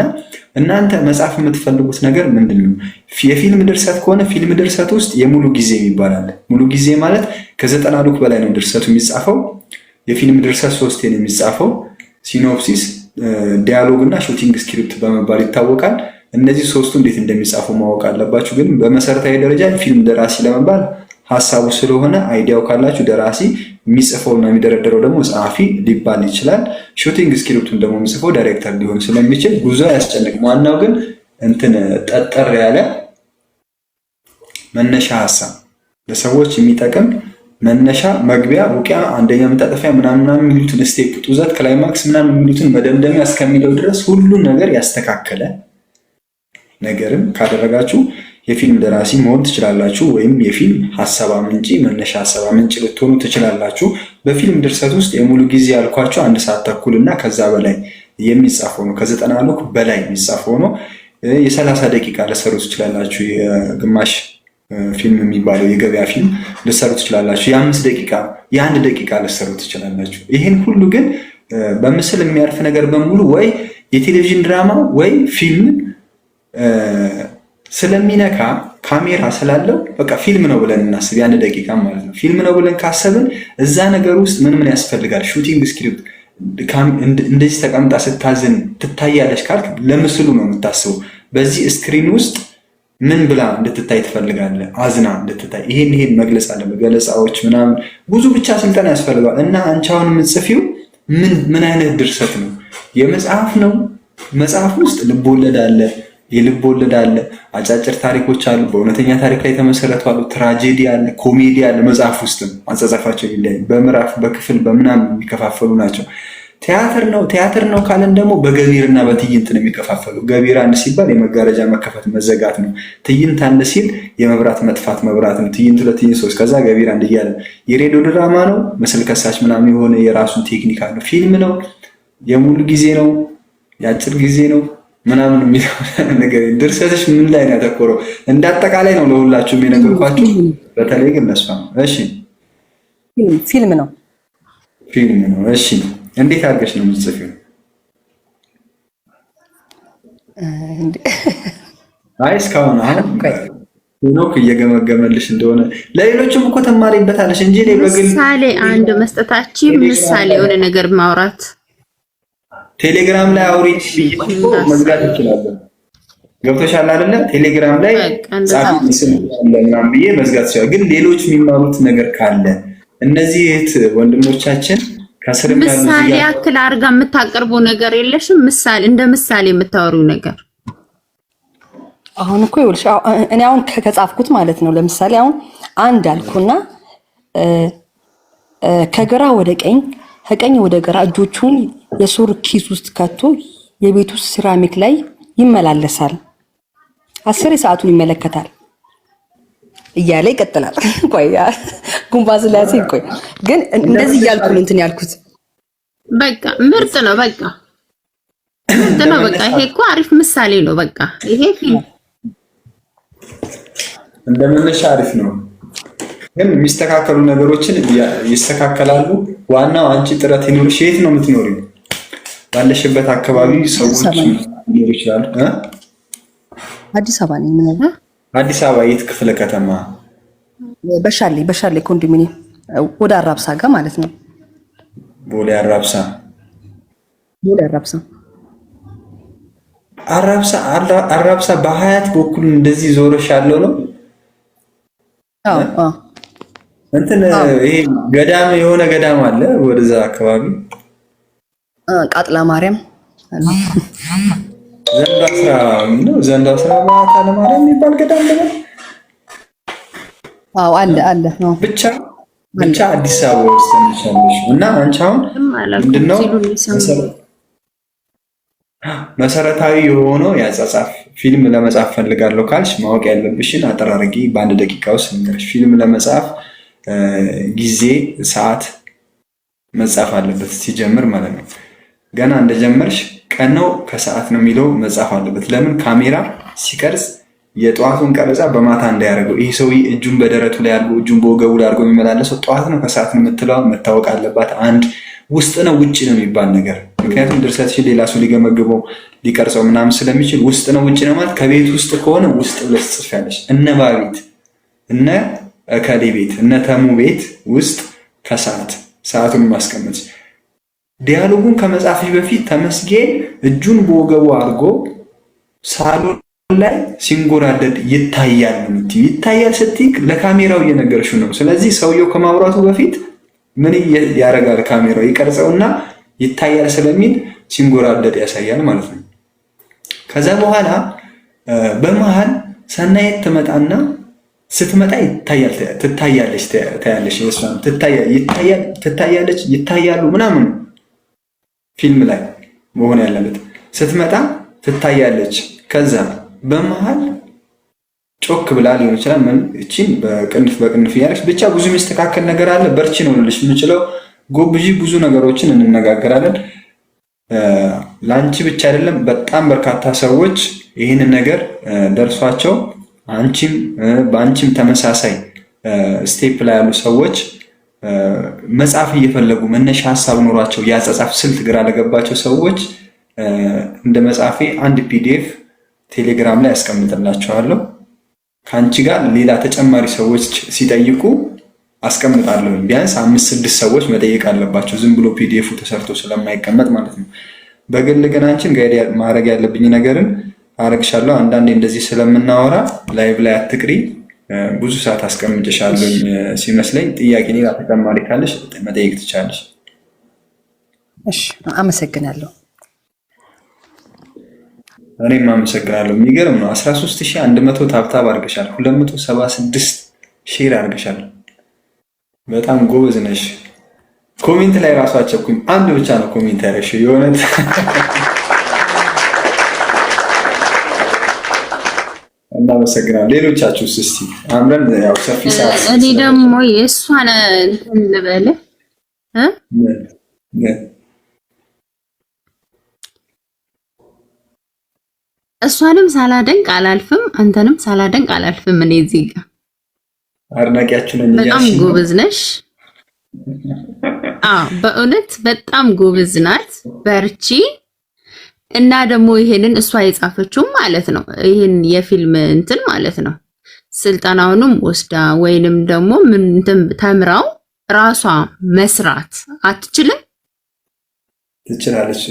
እናንተ መጻፍ የምትፈልጉት ነገር ምንድን ነው? የፊልም ድርሰት ከሆነ ፊልም ድርሰት ውስጥ የሙሉ ጊዜ የሚባል አለ። ሙሉ ጊዜ ማለት ከ90 ሉክ በላይ ነው ድርሰቱ የሚጻፈው። የፊልም ድርሰት ሶስቴ ነው የሚጻፈው። Synopsis፣ dialogue እና shooting script በመባል ይታወቃል። እነዚህ ሶስቱ እንዴት እንደሚጻፉ ማወቅ አለባችሁ። ግን በመሰረታዊ ደረጃ ፊልም ደራሲ ለመባል ሀሳቡ ስለሆነ idea ው ካላችሁ ደራሲ፣ የሚጽፈው እና የሚደረደረው ደግሞ ጸሐፊ ሊባል ይችላል። Shooting script ኡን ደግሞ የሚጽፈው ዳይሬክተር ሊሆን ስለሚችል ብዙ አያስጨንቅም። ዋናው ግን እንትን ጠጠር ያለ መነሻ ሀሳብ ለሰዎች የሚጠቅም መነሻ፣ መግቢያ፣ ውቂያ፣ አንደኛ መታጠፊያ ምናምን ምናምን የሚሉትን step፣ ጡዘት፣ climax ምናምን የሚሉትን መደምደሚያ እስከሚለው ድረስ ሁሉን ነገር ያስተካከለ ነገርም ካደረጋችሁ የፊልም ደራሲ መሆን ትችላላችሁ። ወይም የፊልም ሀሳብ አመንጪ መነሻ ሀሳብ አመንጪ ልትሆኑ ትችላላችሁ። በፊልም ድርሰት ውስጥ የሙሉ ጊዜ ያልኳቸው 1 ሰዓት ተኩል እና ከዛ በላይ የሚጻፈው ነው። ከ90 ሉክ በላይ የሚጻፈው ነው። የ30 ደቂቃ ልትሰሩ ትችላላችሁ። የግማሽ ፊልም የሚባለው የገበያ ፊልም ልትሰሩ ትችላላችሁ። የ5 ደቂቃ የ1 ደቂቃ ልትሰሩ ትችላላችሁ። ይህን ሁሉ ግን በምስል የሚያርፍ ነገር በሙሉ ወይ የቴሌቪዥን ድራማ ወይ ፊልም ስለሚነካ ካሜራ ስላለው በቃ ፊልም ነው ብለን እናስብ። የ1 ደቂቃ ማለት ነው። ፊልም ነው ብለን ካሰብን እዛ ነገር ውስጥ ምን ምን ያስፈልጋል? Shooting script እንደዚህ ተቀምጣ ስታዝን ትታያለች ካልክ ለምስሉ ነው የምታስበው። በዚህ screen ውስጥ ምን ብላ እንድትታይ ትፈልጋለህ? አዝና እንድትታይ። ይሄን ይሄን መግለጽ አለ። ገለጻዎች ምናምን ብዙ ብቻ ስልጠና ያስፈልገዋል። እና አንቺ አሁን የምትጽፊው ምን ምን አይነት ድርሰት ነው? የመጽሐፍ ነው? መጽሐፍ ውስጥ ልቦለድ አለ፣ የልብ ወለድ አለ፣ አጫጭር ታሪኮች አሉ፣ በእውነተኛ ታሪክ ላይ የተመሰረቱ አሉ፣ tragedy አለ፣ ኮሜዲ አለ። መጽሐፍ ውስጥም አጻጻፋቸው ይለያል። በምዕራፍ በክፍል በምናምን የሚከፋፈሉ ናቸው። ቲያትር ነው ቲያትር ነው ካለን ደግሞ በገቢርና በትዕይንት ነው የሚከፋፈሉ። ገቢር አንድ ሲባል የመጋረጃ መከፈት መዘጋት ነው። ትዕይንት አንድ ሲል የመብራት መጥፋት መብራት ነው። ትዕይንት ሁለት፣ ትዕይንት ሶስት፣ ከዛ ገቢር አንድ እያለ የሬዲዮ ድራማ ነው፣ ምስል ከሳች ምናምን የሆነ የራሱን ቴክኒክ አለው። ፊልም ነው፣ የሙሉ ጊዜ ነው፣ የአጭር ጊዜ ነው ምናምን የሚለው ነገር። ድርሰትሽ ምን ላይ ነው ያተኮረው? እንደ አጠቃላይ ነው ለሁላችሁም የነገርኳችሁ፣ በተለይ ግን ለሷ ነው። እሺ ፊልም ነው። ፊልም ነው። እሺ እንዴት አድርገሽ ነው የምትጽፊው? አይ እስካሁን አሁን ሄኖክ እየገመገመልሽ እንደሆነ ለሌሎችም እኮ ተማሪበታለሽ እንጂ እኔ በግል ምሳሌ አንድ መስጠታችን ምሳሌ የሆነ ነገር ማውራት ቴሌግራም ላይ አውሪ ብዬሽ እኮ መዝጋት እችላለሁ። ገብቶሻል አይደለ? ቴሌግራም ላይ ጻፊ ስም አለ ምናምን ብዬ መዝጋት ይችላል። ግን ሌሎች የሚማሩት ነገር ካለ እነዚህ እህት ወንድሞቻችን ከስርም ያሉ ምሳሌ ያክል አድርጋ የምታቀርበው ነገር የለሽም? ምሳሌ እንደ ምሳሌ የምታወሪው ነገር አሁን እኮ ይኸውልሽ፣ እኔ አሁን ከጻፍኩት ማለት ነው። ለምሳሌ አሁን አንድ አልኩና ከግራ ወደ ቀኝ ከቀኝ ወደ ግራ እጆቹን የሱሪ ኪስ ውስጥ ከቶ የቤቱ ሴራሚክ ላይ ይመላለሳል። 10 ሰዓቱን ይመለከታል እያለ ይቀጥላል። ቆይ ጉንባ ስላሴ ቆይ ግን እንደዚህ እያልኩ ነው እንትን ያልኩት። በቃ ምርጥ ነው። በቃ ምርጥ ነው። በቃ ይሄ እኮ አሪፍ ምሳሌ ነው። በቃ ይሄ ፊልም እንደመነሻ አሪፍ ነው። ግን የሚስተካከሉ ነገሮችን ይስተካከላሉ። ዋናው አንቺ ጥረት ይኑርሽ። የት ነው የምትኖሪው? ባለሽበት አካባቢ ሰዎች ሊኖሩ ይችላሉ። አዲስ አበባ ነኝ። ምን አዲስ አበባ የት ክፍለ ከተማ? በሻሌ በሻሌ ኮንዶሚኒየም ወደ አራብሳ ጋር ማለት ነው። ቦሌ አራብሳ። ቦሌ አራብሳ። አራብሳ አራብሳ በሀያት በኩል እንደዚህ ዞረሽ ያለው ነው። አዎ አዎ። እንትን ይሄ ገዳም የሆነ ገዳም አለ ወደዛ አካባቢ ቃጥላ ማርያም ዘንዶ አስራ ነው ዘንዶ አስራ ማታ ለማርያም የሚባል ገዳም ነው። አዎ አለ አለ ነው። ብቻ ብቻ አዲስ አበባ ውስጥ ነሽ እና አንቺ አሁን ምንድነው መሰረታዊ የሆነው የአጻጻፍ ፊልም ለመጻፍ ፈልጋለሁ ካልሽ ማወቅ ያለብሽን አጠራርጌ በአንድ ደቂቃ ውስጥ ልንገርሽ። ፊልም ለመጻፍ ጊዜ፣ ሰዓት መጻፍ አለበት ሲጀምር ማለት ነው። ገና እንደጀመርሽ ቀን ነው ከሰዓት ነው የሚለው መጻፍ አለበት። ለምን ካሜራ ሲቀርጽ የጠዋቱን ቀረጻ በማታ እንዳያደርገው። ይህ ሰውዬ እጁን በደረቱ ላይ አድርጎ እጁን በወገቡ ላይ አድርጎ የሚመላለሰው ጠዋት ነው ከሰዓት ነው የምትለዋ መታወቅ አለባት። አንድ ውስጥ ነው ውጭ ነው የሚባል ነገር፣ ምክንያቱም ድርሰትሽን ሌላ ሰው ሊገመግበው ሊቀርጸው ምናምን ስለሚችል ውስጥ ነው ውጭ ነው ማለት ከቤት ውስጥ ከሆነ ውስጥ ብለሽ ትጽፊያለሽ። እነ ባቤት እነ እከሌ ቤት እነ ተሙ ቤት ውስጥ ከሰዓት ሰዓቱን ማስቀመጥ። dialogue ኡን ከመጻፍሽ በፊት ተመስገን እጁን በወገቡ አድርጎ ሳሎን ላይ ሲንጎራደድ ይታያል ነው የምትይው። ይታያል ስትይ ለካሜራው እየነገርሽው ነው። ስለዚህ ሰውየው ከማውራቱ በፊት ምን ያደርጋል? ካሜራው ይቀርጸውና ይታያል ስለሚል ሲንጎራደድ ያሳያል ማለት ነው። ከዛ በኋላ በመሃል ሰናየት ትመጣና ስትመጣ ይታያል፣ ትታያለች፣ ታያለሽ፣ የእሷን ይታያል፣ ትታያለች፣ ይታያሉ ምናምን ፊልም ላይ መሆን ያለበት ስትመጣ ትታያለች። ከዛ በመሃል ጮክ ብላ ሊሆን ይችላል። ምን እቺን በቅንፍ በቅንፍ እያለች ብቻ ብዙ የሚስተካከል ነገር አለ። በርቺ ነው ልልሽ የምችለው። ጎብዢ፣ ብዙ ነገሮችን እንነጋገራለን። ለአንቺ ብቻ አይደለም፣ በጣም በርካታ ሰዎች ይህንን ነገር ደርሷቸው አንቺም በአንቺም ተመሳሳይ step ላይ ያሉ ሰዎች መጻፍ እየፈለጉ መነሻ ሀሳብ ኖሯቸው የአጻጻፍ ስልት ግራ ለገባቸው ሰዎች እንደ መጻፌ አንድ PDF ቴሌግራም ላይ ያስቀምጥላቸዋለሁ። ከአንቺ ጋር ሌላ ተጨማሪ ሰዎች ሲጠይቁ አስቀምጣለሁ። ቢያንስ አምስት ስድስት ሰዎች መጠየቅ አለባቸው። ዝም ብሎ PDF ኡ ተሰርቶ ስለማይቀመጥ ማለት ነው። በግል ግን አንቺን guide ማድረግ ያለብኝ ነገርን አረግሻለሁ። አንዳንዴ እንደዚህ ስለምናወራ live ላይ አትቅሪ። ብዙ ሰዓት አስቀምጭሻለሁ ሲመስለኝ። ጥያቄ ሌላ ተጨማሪ ካለሽ መጠየቅ ትቻለሽ። እሺ፣ አመሰግናለሁ። እኔም አመሰግናለሁ። የሚገርም ነው። 13,100 tap tap አድርገሻል። 276 share አድርገሻል። በጣም ጎበዝ ነሽ። Comment ላይ ራሱ አቸኩኝ። አንድ ብቻ ነው comment ያደረግሽው የእውነት እናመሰግናለን። ሌሎቻችሁስ እስቲ አምረን ያው ሰፊ ሰዓት እኔ ደግሞ የእሷን እንትን ልበልህ እ እሷንም ሳላደንቅ አላልፍም፣ አንተንም ሳላደንቅ አላልፍም። እኔ እዚህ ጋር አድናቂያችሁ ነኝ። በጣም ጎበዝ ነሽ። አዎ በእውነት በጣም ጎበዝ ናት። በርቺ። እና ደግሞ ይሄንን እሷ የጻፈችው ማለት ነው፣ ይሄን የፊልም እንትን ማለት ነው። ስልጠናውንም ወስዳ ወይንም ደግሞ ምን እንትን ተምራው ራሷ መስራት አትችልም? ትችላለች።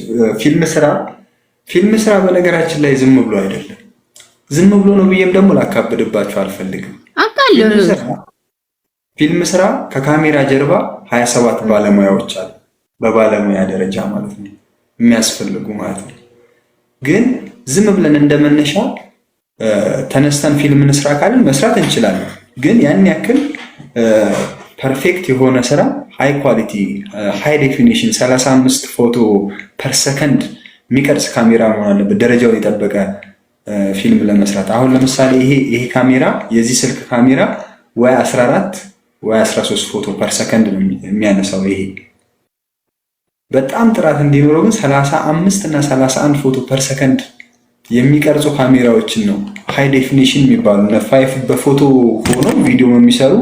ፊልም ስራ ፊልም ስራ በነገራችን ላይ ዝም ብሎ አይደለም። ዝም ብሎ ነው ብዬም ደግሞ ላካብድባቸው አልፈልግም። አውቃለሁ። ፊልም ስራ ከካሜራ ጀርባ 27 ባለሙያዎች አሉ። በባለሙያ ደረጃ ማለት ነው የሚያስፈልጉ ማለት ነው። ግን ዝም ብለን እንደመነሻ ተነስተን ፊልም እንስራ ካልን መስራት እንችላለን። ግን ያን ያክል perfect የሆነ ስራ high quality high definition 35 photo per second የሚቀርጽ ካሜራ መሆን አለበት፣ ደረጃውን የጠበቀ ፊልም ለመስራት። አሁን ለምሳሌ ይሄ ካሜራ የዚህ ስልክ ካሜራ ወይ 14 ወይ 13 photo per second ነው የሚያነሳው። ይሄ በጣም ጥራት እንዲኖረው ግን 35 እና 31 photo per second የሚቀርጹ ካሜራዎችን ነው high definition የሚባሉ እነ five በፎቶ ሆነው ቪዲዮ የሚሰሩ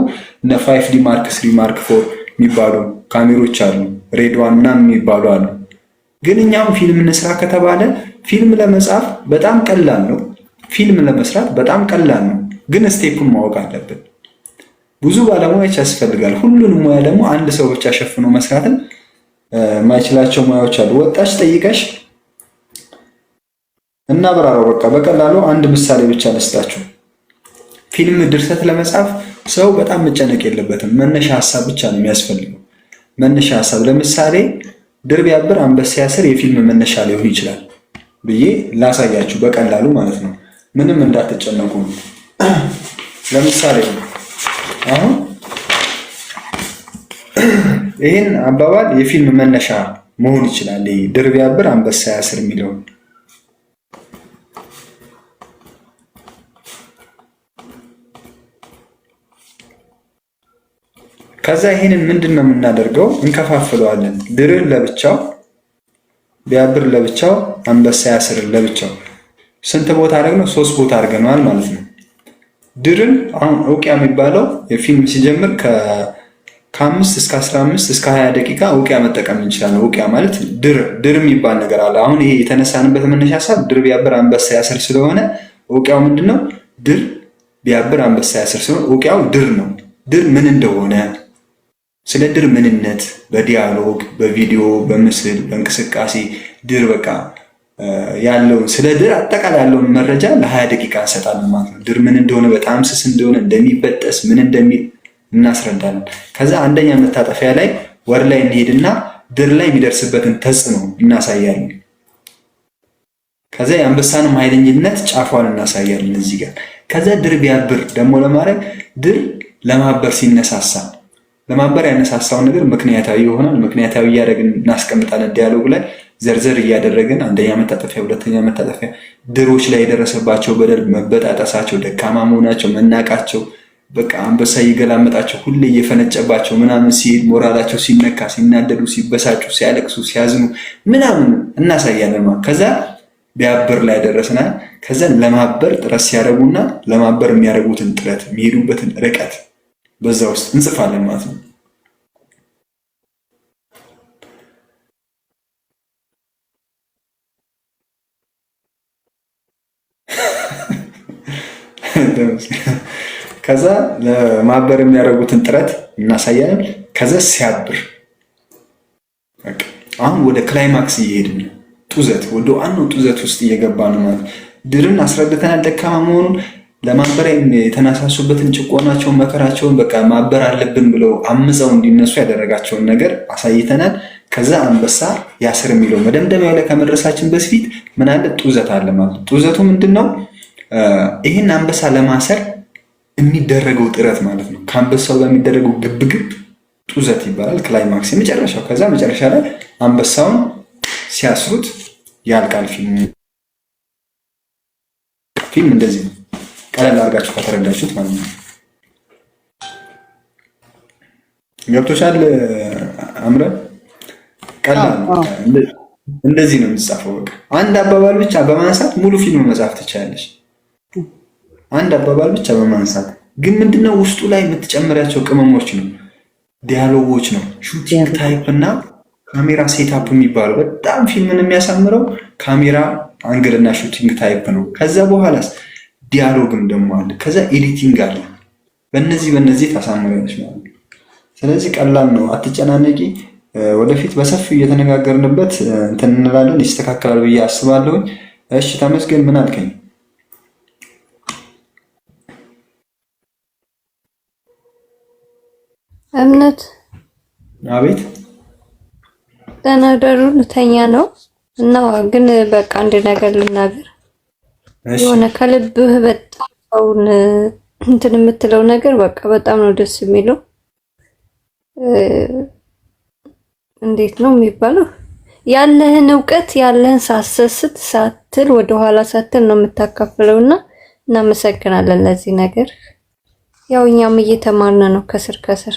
እነ 5D Mark 3 Mark 4 የሚባሉ ካሜሮች አሉ። RED One ምናምን የሚባሉ አሉ። ግን እኛም ፊልም እንስራ ከተባለ ፊልም ለመጻፍ በጣም ቀላል ነው። ፊልም ለመስራት በጣም ቀላል ነው። ግን step ኡን ማወቅ አለብን። ብዙ ባለሙያዎች ያስፈልጋል። ሁሉንም ሙያ ደግሞ አንድ ሰው ብቻ ሸፍኖ መስራትን የማይችላቸው ሙያዎች አሉ። ወጣች ጠይቀሽ እናብራራው። በቃ በቀላሉ አንድ ምሳሌ ብቻ ልስጣችሁ። ፊልም ድርሰት ለመጻፍ ሰው በጣም መጨነቅ የለበትም። መነሻ ሀሳብ ብቻ ነው የሚያስፈልገው። መነሻ ሀሳብ ለምሳሌ ድር ቢያብር አንበሳ ያስር የፊልም መነሻ ሊሆን ይችላል ብዬ ላሳያችሁ በቀላሉ ማለት ነው። ምንም እንዳትጨነቁ ነው። ለምሳሌ አሁን ይህን አባባል የፊልም መነሻ መሆን ይችላል። ይሄ ድር ቢያብር አንበሳ ያስር የሚለውን ከዛ ይሄንን ምንድን ነው የምናደርገው? እንከፋፍለዋለን። ድርን ለብቻው፣ ቢያብር ለብቻው፣ አንበሳ ያስርን ለብቻው። ስንት ቦታ አደረግነው? ሶስት ቦታ አድርገነዋል ማለት ነው። ድርን አሁን እውቂያ የሚባለው የፊልም ሲጀምር ከ5 እስከ 15 እስከ 20 ደቂቃ እውቂያ መጠቀም እንችላለን። እውቂያ ማለት ድር ድር የሚባል ነገር አለ። አሁን ይሄ የተነሳንበት መነሻ ሀሳብ ድር ቢያብር አንበሳ ያስር ስለሆነ እውቂያው ምንድን ነው? ድር ቢያብር አንበሳ ያስር ስለሆነ እውቂያው ድር ነው። ድር ምን እንደሆነ፣ ስለ ድር ምንነት በ dialogue፣ በቪዲዮ፣ በምስል፣ በእንቅስቃሴ ድር በቃ ያለውን ስለ ድር አጠቃላይ ያለውን መረጃ ለ20 ደቂቃ እንሰጣለን ማለት ነው። ድር ምን እንደሆነ፣ በጣም ስስ እንደሆነ፣ እንደሚበጠስ፣ ምን እንደሚል እናስረዳለን። ከዛ አንደኛ መታጠፊያ ላይ ወር ላይ እንሄድና ድር ላይ የሚደርስበትን ተጽዕኖ እናሳያለን። ከዛ የአንበሳንም ኃይለኝነት ጫፏን እናሳያለን እዚህ ጋር። ከዛ ድር ቢያብር ደግሞ ለማድረግ ድር ለማበር ሲነሳሳ ለማበር ያነሳሳውን ነገር ምክንያታዊ ይሆናል። ምክንያታዊ እያደረግን እናስቀምጣለን። Dialogue ላይ ዘርዘር እያደረግን አንደኛ መታጠፊያ፣ ሁለተኛ መታጠፊያ ድሮች ላይ የደረሰባቸው በደል፣ መበጣጠሳቸው፣ ደካማ መሆናቸው፣ መናቃቸው፣ በቃ አንበሳ እየገላመጣቸው ሁሌ እየፈነጨባቸው ምናምን ሲሄድ ሞራላቸው ሲነካ፣ ሲናደዱ፣ ሲበሳጩ፣ ሲያለቅሱ፣ ሲያዝኑ ምናምን እናሳያለን ማለት። ከዛ ቢያብር ላይ ደረስናል። ከዛ ለማበር ጥረት ሲያደርጉና ለማበር የሚያደርጉትን ጥረት፣ የሚሄዱበትን ርቀት በዛ ውስጥ እንጽፋለን ማለት ነው። ከዛ ለማበር የሚያደርጉትን ጥረት እናሳያለን። ከዛ ሲያብር አሁን ወደ climax እየሄድን ነው። ጡዘት ወደ ዋናው ጡዘት ውስጥ እየገባ ነው ማለት። ድርን አስረድተናል ደካማ መሆኑን፣ ለማበሪያ የተነሳሱበትን ጭቆናቸውን፣ መከራቸውን በቃ ማበር አለብን ብለው አምፀው እንዲነሱ ያደረጋቸውን ነገር አሳይተናል። ከዛ አንበሳ ያስር የሚለው መደምደሚያው ላይ ከመድረሳችን በፊት ምን አለ? ጡዘት አለ ማለት ነው። ጡዘቱ ምንድን ነው? ይህን አንበሳ ለማሰር የሚደረገው ጥረት ማለት ነው። ከአንበሳው ጋር የሚደረገው ግብግብ። ጡዘት ይባላል። Climax የመጨረሻው። ከዛ መጨረሻ ላይ አንበሳውን ሲያስሩት ያልቃል ፊልሙ። ፊልም እንደዚህ ነው። ቀለል አድርጋችሁ ከተረዳችሁት ማለት ነው። ገብቶሻል አምረ? ቀላል እንደዚህ ነው የሚጻፈው። በቃ አንድ አባባል ብቻ በማንሳት ሙሉ ፊልም መጻፍ ትችላለሽ። አንድ አባባል ብቻ በማንሳት ግን ምንድነው ውስጡ ላይ የምትጨምሪያቸው ቅመሞች ነው፣ dialogue ኦች ነው፣ shooting type እና camera setup የሚባለው በጣም ፊልምን የሚያሳምረው camera angle እና shooting type ነው። ከዛ በኋላስ dialogue ም ደግሞ አለ። ከዛ editing አለ። በእነዚህ ታሳምሪያለሽ ማለት ነው። ስለዚህ ቀላል ነው፣ አትጨናነቂ። ወደፊት በሰፊው እየተነጋገርንበት እንትን እንላለን፣ ይስተካከላል ብዬ አስባለሁኝ። እሺ ተመስገን ምን አልከኝ? እምነት አቤት። ደህና ደሩ፣ ልተኛ ነው እና ግን በቃ አንድ ነገር ልናገር። የሆነ ከልብህ በጣም ሰውን እንትን የምትለው ነገር በቃ በጣም ነው ደስ የሚለው። እንዴት ነው የሚባለው? ያለህን እውቀት ያለህን ሳሰስት ሳትል ወደኋላ ሳትል ነው የምታካፍለውና እናመሰግናለን ለዚህ ነገር። ያው እኛም እየተማርን ነው ከስር ከስር።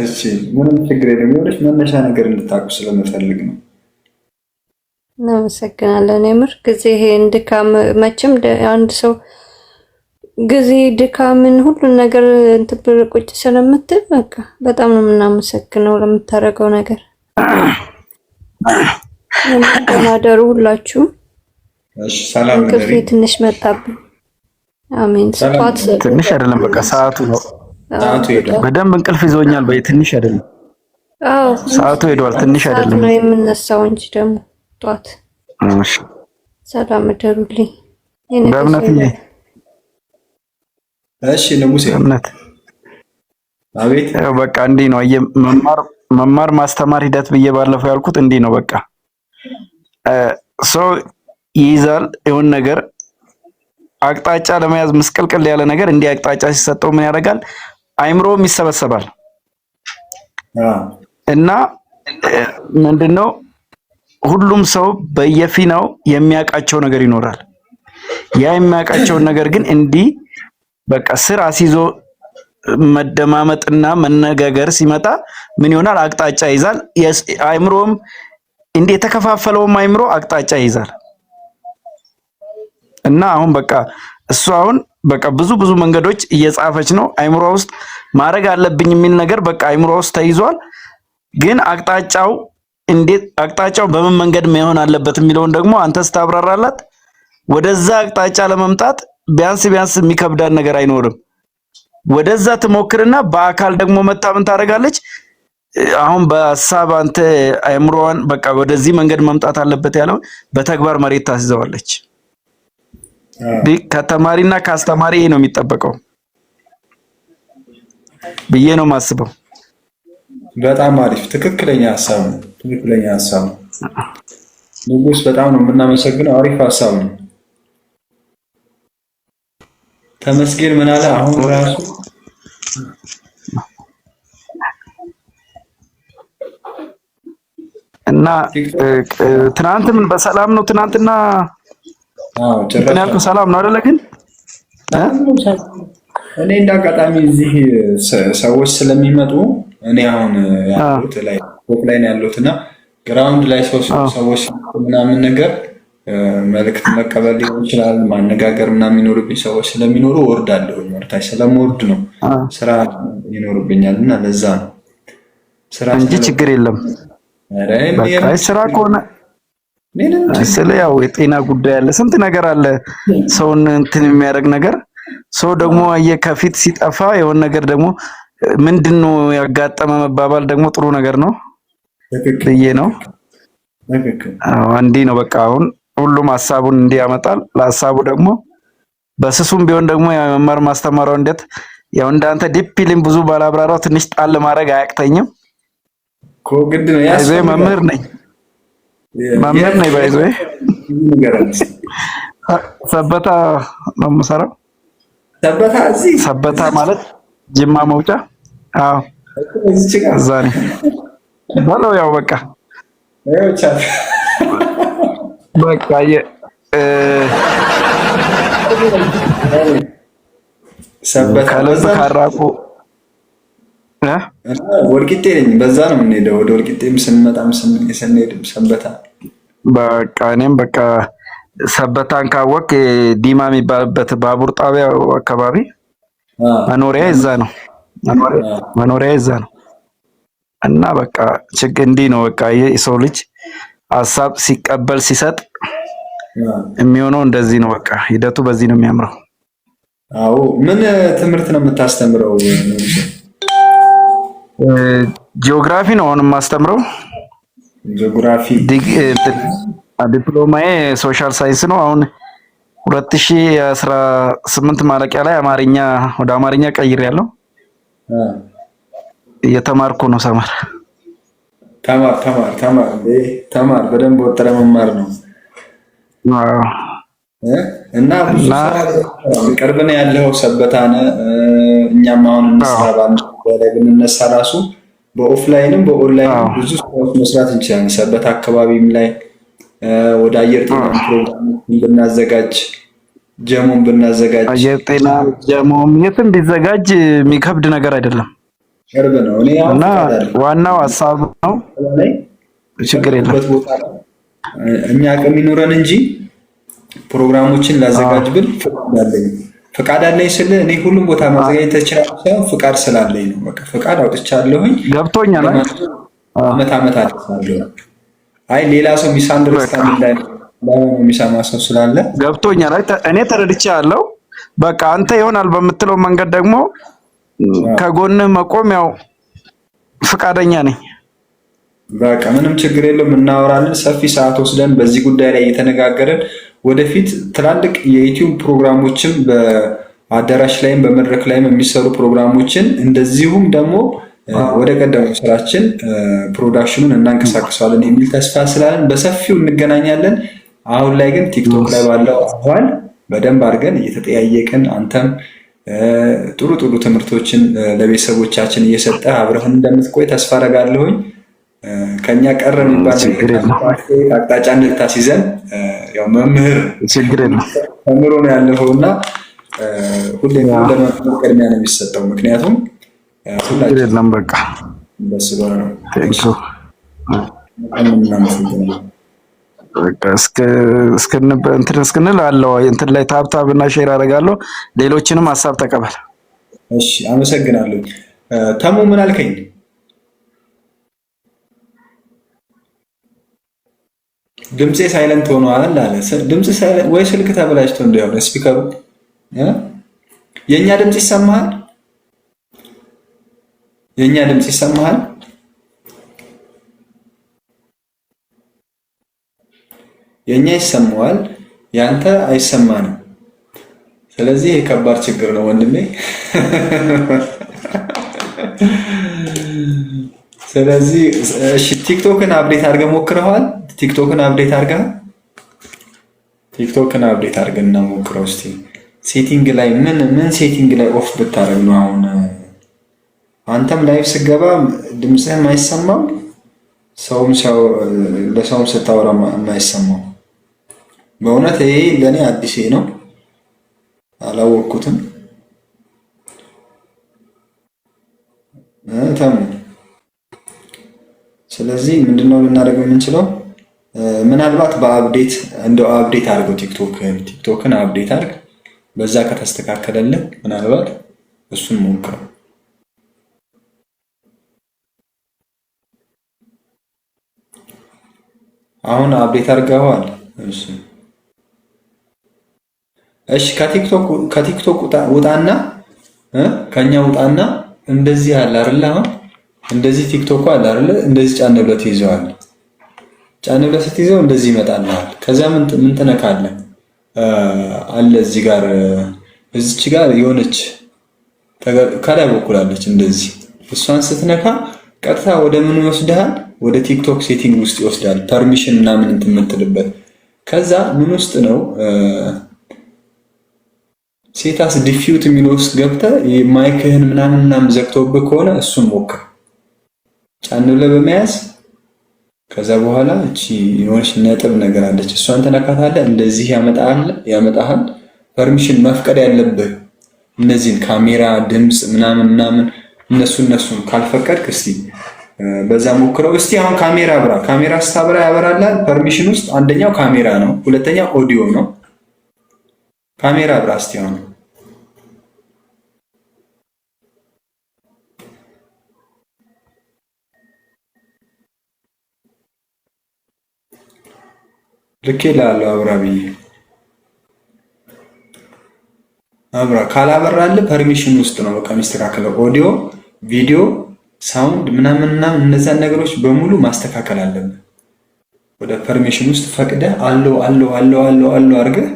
እሺ ምንም ችግር የለም። ይኸውልሽ መነሻ ነገር እንድታውቁ ስለምፈልግ ነው። እናመሰግናለን። የምር ጊዜ ይሄን ድካም መቼም አንድ ሰው ጊዜ ድካምን ሁሉን ነገር እንትን ብለህ ቁጭ ስለምትል በቃ በጣም ነው የምናመሰግነው ለምታደርገው ነገር። ደህና ደሩ ሁላችሁም። እሺ ሰላም እንቅልፌ ትንሽ መጣብኝ። አሜን። ስጧት ትንሽ አይደለም፣ በቃ ሰዓቱ ነው። ሰዓቱ ሄዷል። በደንብ እንቅልፍ ይዞኛል። በይ ትንሽ አይደለም፣ አዎ ሰዓቱ ሄዷል። ትንሽ ሰዓት አይደለም። ነው የምነሳው እንጂ ደግሞ ጧት። እሺ ሰላም እደሩልኝ። የነገ በእምነት ሰው ይበለን። እሺ ንጉሴ። በእምነት አቤት። ያው በቃ እንዲህ ነው። አየህ መማር ማስተማር ሂደት ብዬ ባለፈው ያልኩት እንዲህ ነው። በቃ ሰው ይይዛል የሆነ ነገር አቅጣጫ ለመያዝ ምስቅልቅል ያለ ነገር እንዲህ አቅጣጫ ሲሰጠው ምን ያደርጋል? አይምሮም ይሰበሰባል። እና ምንድነው ሁሉም ሰው በየፊናው የሚያውቃቸው ነገር ይኖራል። ያ የሚያውቃቸውን ነገር ግን እንዲህ በቃ ስር አስይዞ መደማመጥና መነጋገር ሲመጣ ምን ይሆናል? አቅጣጫ ይይዛል። አይምሮም እንዲህ የተከፋፈለውም አይምሮ አቅጣጫ ይይዛል። እና አሁን በቃ እሱ አሁን በቃ ብዙ ብዙ መንገዶች እየጻፈች ነው። አይምሮ ውስጥ ማድረግ አለብኝ የሚል ነገር በቃ አይምሮ ውስጥ ተይዟል። ግን አቅጣጫው እንዴት አቅጣጫው በምን መንገድ መሆን አለበት የሚለውን ደግሞ አንተ ስታብራራላት ወደዛ አቅጣጫ ለመምጣት ቢያንስ ቢያንስ የሚከብዳን ነገር አይኖርም። ወደዛ ትሞክርና በአካል ደግሞ መታ ምን ታደርጋለች? አሁን በሀሳብ አንተ አይምሮዋን በቃ ወደዚህ መንገድ መምጣት አለበት ያለው በተግባር መሬት ታስይዘዋለች። ከተማሪና ከአስተማሪ ይሄ ነው የሚጠበቀው ብዬ ነው የማስበው። በጣም አሪፍ ትክክለኛ ሀሳብ ነው። ትክክለኛ ሀሳብ ነው። ንጉስ በጣም ነው የምናመሰግነው። አሪፍ ሀሳብ ነው። ተመስገን ምን አለ አሁን ራሱ እና ትናንት ምን በሰላም ነው? ትናንትና አዎ እንትን ያልኩህ ሰላም ነው አይደለ? ግን እኔ እንደ አጋጣሚ እዚህ ሰዎች ስለሚመጡ እኔ አሁን ያለሁት ላይ ፎቅ ላይ ነው ያለሁት እና ground ላይ ሰዎች ምናምን ነገር መልዕክት መቀበል ሊሆን ይችላል፣ ማነጋገር ምናምን የሚኖርብኝ ሰዎች ስለሚኖሩ ወርዳለሁኝ። ወርታች ስለምወርድ ነው ስራ ይኖርብኛል እና ለዛ ነው ስራ እንጂ ችግር የለም። በቃ ስራ ከሆነ ስለ ያው የጤና ጉዳይ አለ፣ ስንት ነገር አለ፣ ሰውን እንትን የሚያደርግ ነገር። ሰው ደግሞ አየህ ከፊት ሲጠፋ የሆነ ነገር ደግሞ ምንድነው ያጋጠመ መባባል ደግሞ ጥሩ ነገር ነው ብዬ ነው። አዎ እንዲህ ነው በቃ። አሁን ሁሉም ሀሳቡን እንዲህ ያመጣል። ለሀሳቡ ደግሞ በስሱም ቢሆን ደግሞ ያው የመማር ማስተማሪያው እንዴት ያው እንዳንተ deeply ም ብዙ ባላብራራው ትንሽ ጣል ማድረግ አያቅተኝም እኮ ግድ ነው። by the way መምህር ነኝ መምህር ነኝ። by the way ሰበታ ነው የምሰራው። ሰበታ እዚህ ሰበታ ማለት ጅማ መውጫ። አዎ እዚች ጋር እዛ ነኝ በለው። ያው በቃ ይኸው chat በቃ ሰበታ ከልብ በዛ ካራቁ እ እና ወልቂጤ ነኝ። በዛ ነው የምንሄደው። ወደ ወልቂጤም ስንመጣም ስንሄድም ሰበታ። በቃ እኔም በቃ ሰበታን ካወቅ ዲማ የሚባልበት ባቡር ጣቢያ አካባቢ መኖሪያ እዛ ነው። መኖሪያ እዛ ነው። እና በቃ ችግር እንዲህ ነው። በቃ የሰው ልጅ ሀሳብ ሲቀበል ሲሰጥ የሚሆነው እንደዚህ ነው። በቃ ሂደቱ በዚህ ነው የሚያምረው። አዎ። ምን ትምህርት ነው የምታስተምረው? ጂኦግራፊ ነው አሁን የማስተምረው። ጂኦግራፊ። ዲፕሎማዬ social science ነው። አሁን 2018 ማለቂያ ላይ አማርኛ ወደ አማርኛ ቀይሬያለሁ። እየተማርኩ ነው። ሰማር ተማር ተማር ተማር ተማር፣ በደንብ ወጥረ መማር ነው። እና ብዙ ቅርብ ነው ያለው ሰበታ ነህ። እኛም አሁን እንስራ ላይ ብንነሳ ራሱ በኦፍላይንም በኦንላይንም ብዙ ስራዎች መስራት እንችላለን። ሰበታ አካባቢም ላይ ወደ አየር ጤና ፕሮግራም ብናዘጋጅ፣ ጀሞን ብናዘጋጅ፣ አየር ጤና ጀሞም የትም ቢዘጋጅ የሚከብድ ነገር አይደለም። ቅርብ ነው። እኔ እና ዋናው ሀሳብ ነው። ችግር የለም። እኛ አቅም ይኑረን እንጂ ፕሮግራሞችን ላዘጋጅ ብል ፍቃድ አለኝ። ፍቃድ አለኝ ስል እኔ ሁሉም ቦታ ማዘጋጀት እችላለሁ ሳይሆን ፍቃድ ስላለኝ ነው። በቃ ፍቃድ አውጥቻለሁኝ። ገብቶኛል። አመት አመት አደርሳለሁ። አይ ሌላ ሰው misunderstand እንዳይሆን የሚሰማ ሰው ስላለ ገብቶኛል። አይ እኔ ተረድቻለሁ። በቃ አንተ ይሆናል በምትለው መንገድ ደግሞ ከጎንህ መቆም ያው ፍቃደኛ ነኝ። በቃ ምንም ችግር የለውም። እናወራለን። ሰፊ ሰዓት ወስደን በዚህ ጉዳይ ላይ እየተነጋገርን ወደፊት ትላልቅ የዩቲዩብ ፕሮግራሞችም በአዳራሽ ላይም በመድረክ ላይም የሚሰሩ ፕሮግራሞችን እንደዚሁም ደግሞ ወደ ቀደመው ስራችን production ኑን እናንቀሳቅሰዋለን የሚል ተስፋ ስላለን በሰፊው እንገናኛለን። አሁን ላይ ግን ቲክቶክ ላይ ባለው አኋል በደንብ አድርገን እየተጠያየቅን አንተም ጥሩ ጥሩ ትምህርቶችን ለቤተሰቦቻችን እየሰጠ አብረህን እንደምትቆይ ተስፋ አደርጋለሁኝ። ከኛ ቀረ የሚባል አቅጣጫ እንድታስይዘን ያው መምህር ተምሮ ነው ያለፈው እና ሁሌም ለመምህር ቅድሚያ ነው የሚሰጠው። ምክንያቱም ሁላችንም በቃ ስለሆነ ነው። እስክንል አለው እንትን ላይ tap tap እና share አደርጋለሁ። ሌሎችንም ሀሳብ ተቀበል። እሺ፣ አመሰግናለሁ። ተሙ ምን አልከኝ? ድምፄ silent ሆኗል አለ። ድምጽ silent ወይ ስልክ ተበላሽቶ እንደሆነ speaker ኡ። የኛ ድምጽ ይሰማሃል? የኛ ድምጽ ይሰማሃል? የኛ ይሰማዋል፣ ያንተ አይሰማንም። ስለዚህ ይሄ ከባድ ችግር ነው ወንድሜ። ስለዚህ እሺ፣ ቲክቶክን update አድርገህ ሞክረዋል? ቲክቶክን update አድርገህ ቲክቶክን update አድርገን እና ሞክረው እስቲ። Setting ላይ ምን ምን setting ላይ off ብታደርግ ነው አሁን አንተም live ስገባ ድምፅህ የማይሰማው፣ ሰውም ለሰውም ስታወራ የማይሰማው? በእውነት ይሄ ለእኔ አዲሴ ነው፣ አላወቅኩትም። ተሙ፣ ስለዚህ ምንድነው ልናደርገው የምንችለው? ምናልባት በ update እንደው update አድርገው፣ ቲክቶክን update አድርግ። በዛ ከተስተካከለልህ ምናልባት እሱን ሞክረው። አሁን update አድርገዋል። እሺ እሺ፣ ከቲክቶክ ውጣና ከኛ ውጣና እንደዚህ አለ አይደል? አሁን እንደዚህ ቲክቶክ አለ አይደል? እንደዚህ ጫን ብለህ ትይዘዋለህ። ጫን ብለህ ስትይዘው እንደዚህ ይመጣልሃል። ከዚያ ምን ምን ትነካለህ? አለ እዚህ ጋር፣ እዚች ጋር የሆነች ከላይ በኩል አለች እንደዚህ። እሷን ስትነካ ቀጥታ ወደ ምን ይወስድሃል? ወደ ቲክቶክ setting ውስጥ ይወስዳል። Permission ምናምን እንትን የምትልበት ከዛ ምን ውስጥ ነው? Set as default የሚለው ውስጥ ገብተህ mic ህን ምናምን ምናምን ዘግቶብህ ከሆነ እሱን ሞክር። ጫን ብለህ በመያዝ ከዛ በኋላ እቺ የሆነች ነጥብ ነገር አለች፣ እሷን ትነካታለህ። እንደዚህ ያመጣሃል። Permission መፍቀድ ያለብህ እነዚህን ካሜራ፣ ድምፅ ምናምን ምናምን እነሱን ካልፈቀድክ እስቲ በዛ ሞክረው። እስቲ አሁን ካሜራ አብራ። ካሜራ ስታበራ ያበራልሃል። Permission ውስጥ አንደኛው ካሜራ ነው፣ ሁለተኛው ኦዲዮ ነው። ካሜራ አብራ እስቲ አሁን። ልኬ እልሃለሁ አብራ ብዬ አብራ። ካላበራልህ permission ውስጥ ነው በቃ የሚስተካከለው። ኦዲዮ፣ ቪዲዮ፣ sound ምናምን ምናምን እነዛን ነገሮች በሙሉ ማስተካከል አለብህ። ወደ permission ውስጥ ፈቅደህ allow allow allow allow allow አድርገህ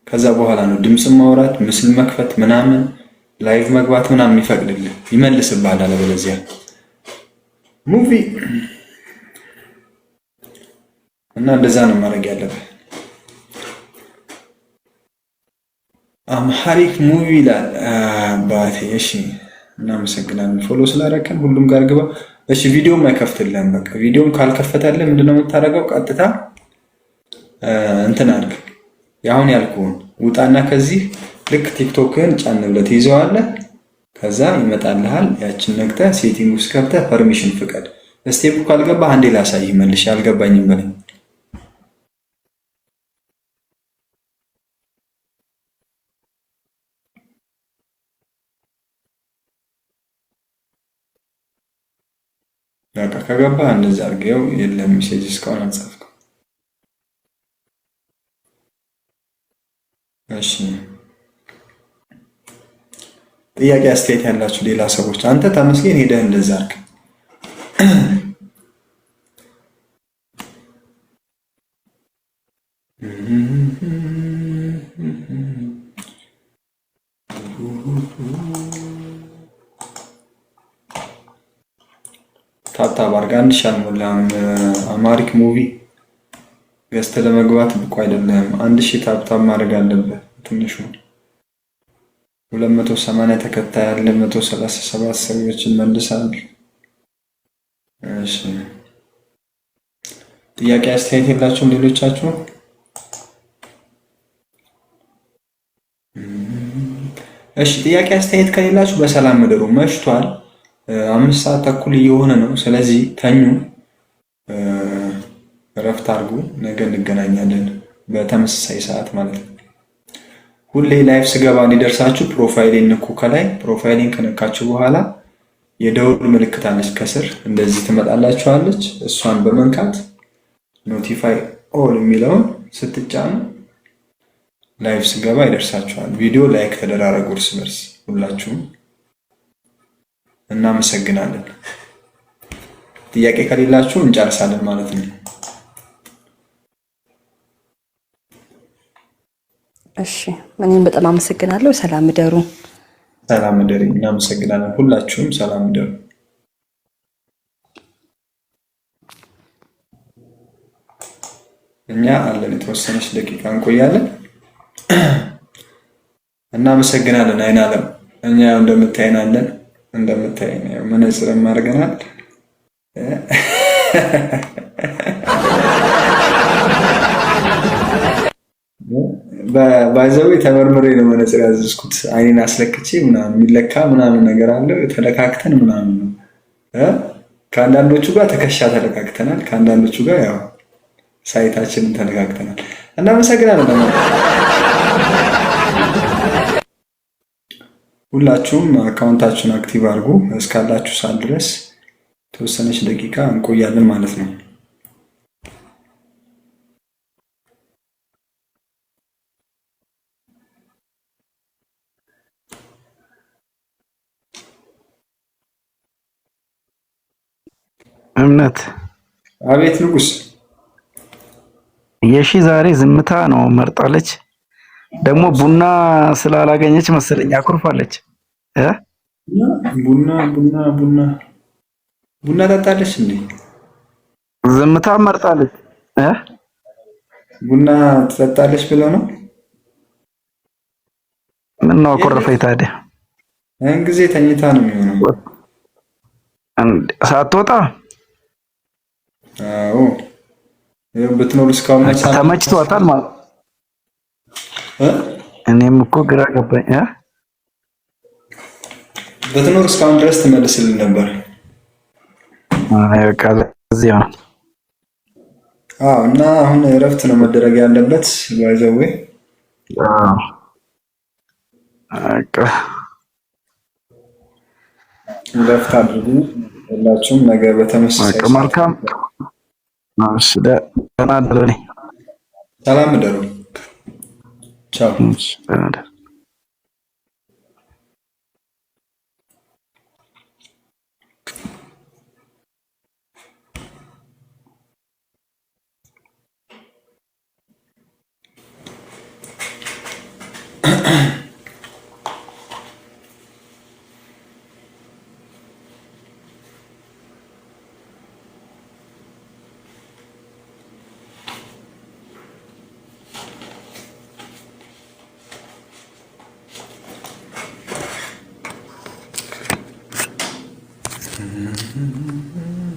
ከዛ በኋላ ነው ድምፅ ማውራት፣ ምስል መክፈት ምናምን live መግባት ምናምን የሚፈቅድልህ፣ ይመልስብሃል። አለበለዚያ ሙቪ እና እንደዛ ነው ማድረግ ያለብህ። Amharic Movie ይላል አባቴ። እሺ እናመሰግናለን follow ስላደረከን። ሁሉም ጋር ግባ። እሺ ቪዲዮም አይከፍትልህም። በቃ ቪዲዮም ካልከፈተልህ ምንድነው የምታደርገው? ቀጥታ እንትን አድርግ። አሁን ያልኩህን ውጣና ከዚህ ልክ ቲክቶክህን ጫን ብለህ ትይዘዋለህ። ከዛ ይመጣልሃል። ያችን ነክተህ setting ውስጥ ገብተህ permission ፍቀድ። Step ካልገባህ አንዴ ላሳይህ መልሼ፣ አልገባኝም በለኝ። በቃ ከገባህ እንደዛ አድርገው። የለም message እስካሁን አልጻፍኩም። እሺ ጥያቄ አስተያየት ያላችሁ ሌላ ሰዎች፣ አንተ ተመስገን ሄደህ እንደዛ አድርግ። Tap tap አድርግ። 1000 አልሞላም። Amharic Movie ገዝተህ ለመግባት ብቁ አይደለም። 1000 tap tap ማድረግ አለብህ ትንሹ። 280 ተከታይ አለ። 137 ሰዎችን መልሳል። እሺ ጥያቄ አስተያየት የላችሁም ሌሎቻችሁ? እሺ ጥያቄ አስተያየት ከሌላችሁ በሰላም እደሩ። መሽቷል። 5 ሰዓት ተኩል እየሆነ ነው። ስለዚህ ተኙ፣ እረፍት አድርጉ። ነገ እንገናኛለን በተመሳሳይ ሰዓት ማለት ነው። ሁሌ live ስገባ እንዲደርሳችሁ profile ኤን ንኩ። ከላይ profile ኤን ከነካችሁ በኋላ የደውል ምልክት አለች ከስር እንደዚህ ትመጣላችኋለች። እሷን በመንካት notify all የሚለውን ስትጫኑ live ስገባ ይደርሳችኋል። ቪዲዮ like ተደራረጉ እርስ በርስ ሁላችሁም። እናመሰግናለን። ጥያቄ ከሌላችሁ እንጨርሳለን ማለት ነው። እሺ እኔም በጣም አመሰግናለሁ። ሰላም እደሩ። ሰላም እደሪ። እናመሰግናለን። ሁላችሁም ሰላም እደሩ። እኛ አለን የተወሰነች ደቂቃ እንቆያለን። እናመሰግናለን። አይን አለም እኛ ያው እንደምታይን አለን፣ እንደምታይን ያው መነጽርም አድርገናል። By the way ተመርምሬ ነው መነጽር ያዘዝኩት። አይኔን አስለክቼ ምናምን የሚለካ ምናምን ነገር አለው። ተለካክተን ምናምን ነው። ከአንዳንዶቹ ጋር ትከሻ ተለካክተናል። ከአንዳንዶቹ ጋር ያው sight ኣችንን ተለካክተናል። እናመሰግናለን። ሁላችሁም account ኣችሁን active አድርጉ። እስካላችሁ ሰዓት ድረስ የተወሰነች ደቂቃ እንቆያለን ማለት ነው። እምነት። አቤት ንጉስ። የሺ ዛሬ ዝምታ ነው መርጣለች። ደግሞ ቡና ስላላገኘች መሰለኝ አኩርፋለች። እ ቡና ቡና ቡና ቡና ጠጣለች እንዴ? ዝምታ መርጣለች እ ቡና ትጠጣለች ብለው ነው? ምን ነው አኮረፈኝ ታዲያ? ያን ጊዜ ተኝታ ነው የሚሆነው። ሳትወጣ? አዎ ብትኖር እስካሁን ተመችቷታል ማለት። እኔም እኮ ግራ ገባኝ። ብትኖር እስካሁን ድረስ ትመልስልን ነበር። አይ በቃ እዚያው ነው። አዎ እና አሁን እረፍት ነው መደረግ ያለበት። By the way አዎ በቃ እረፍት አድርጉ ሁላችሁም። ነገ በተመሳሳይ መልካም። እሺ ደህና እደሩ። ሰላም እደሩ። ቻው። ደህና እደሩ። Mm-hmm.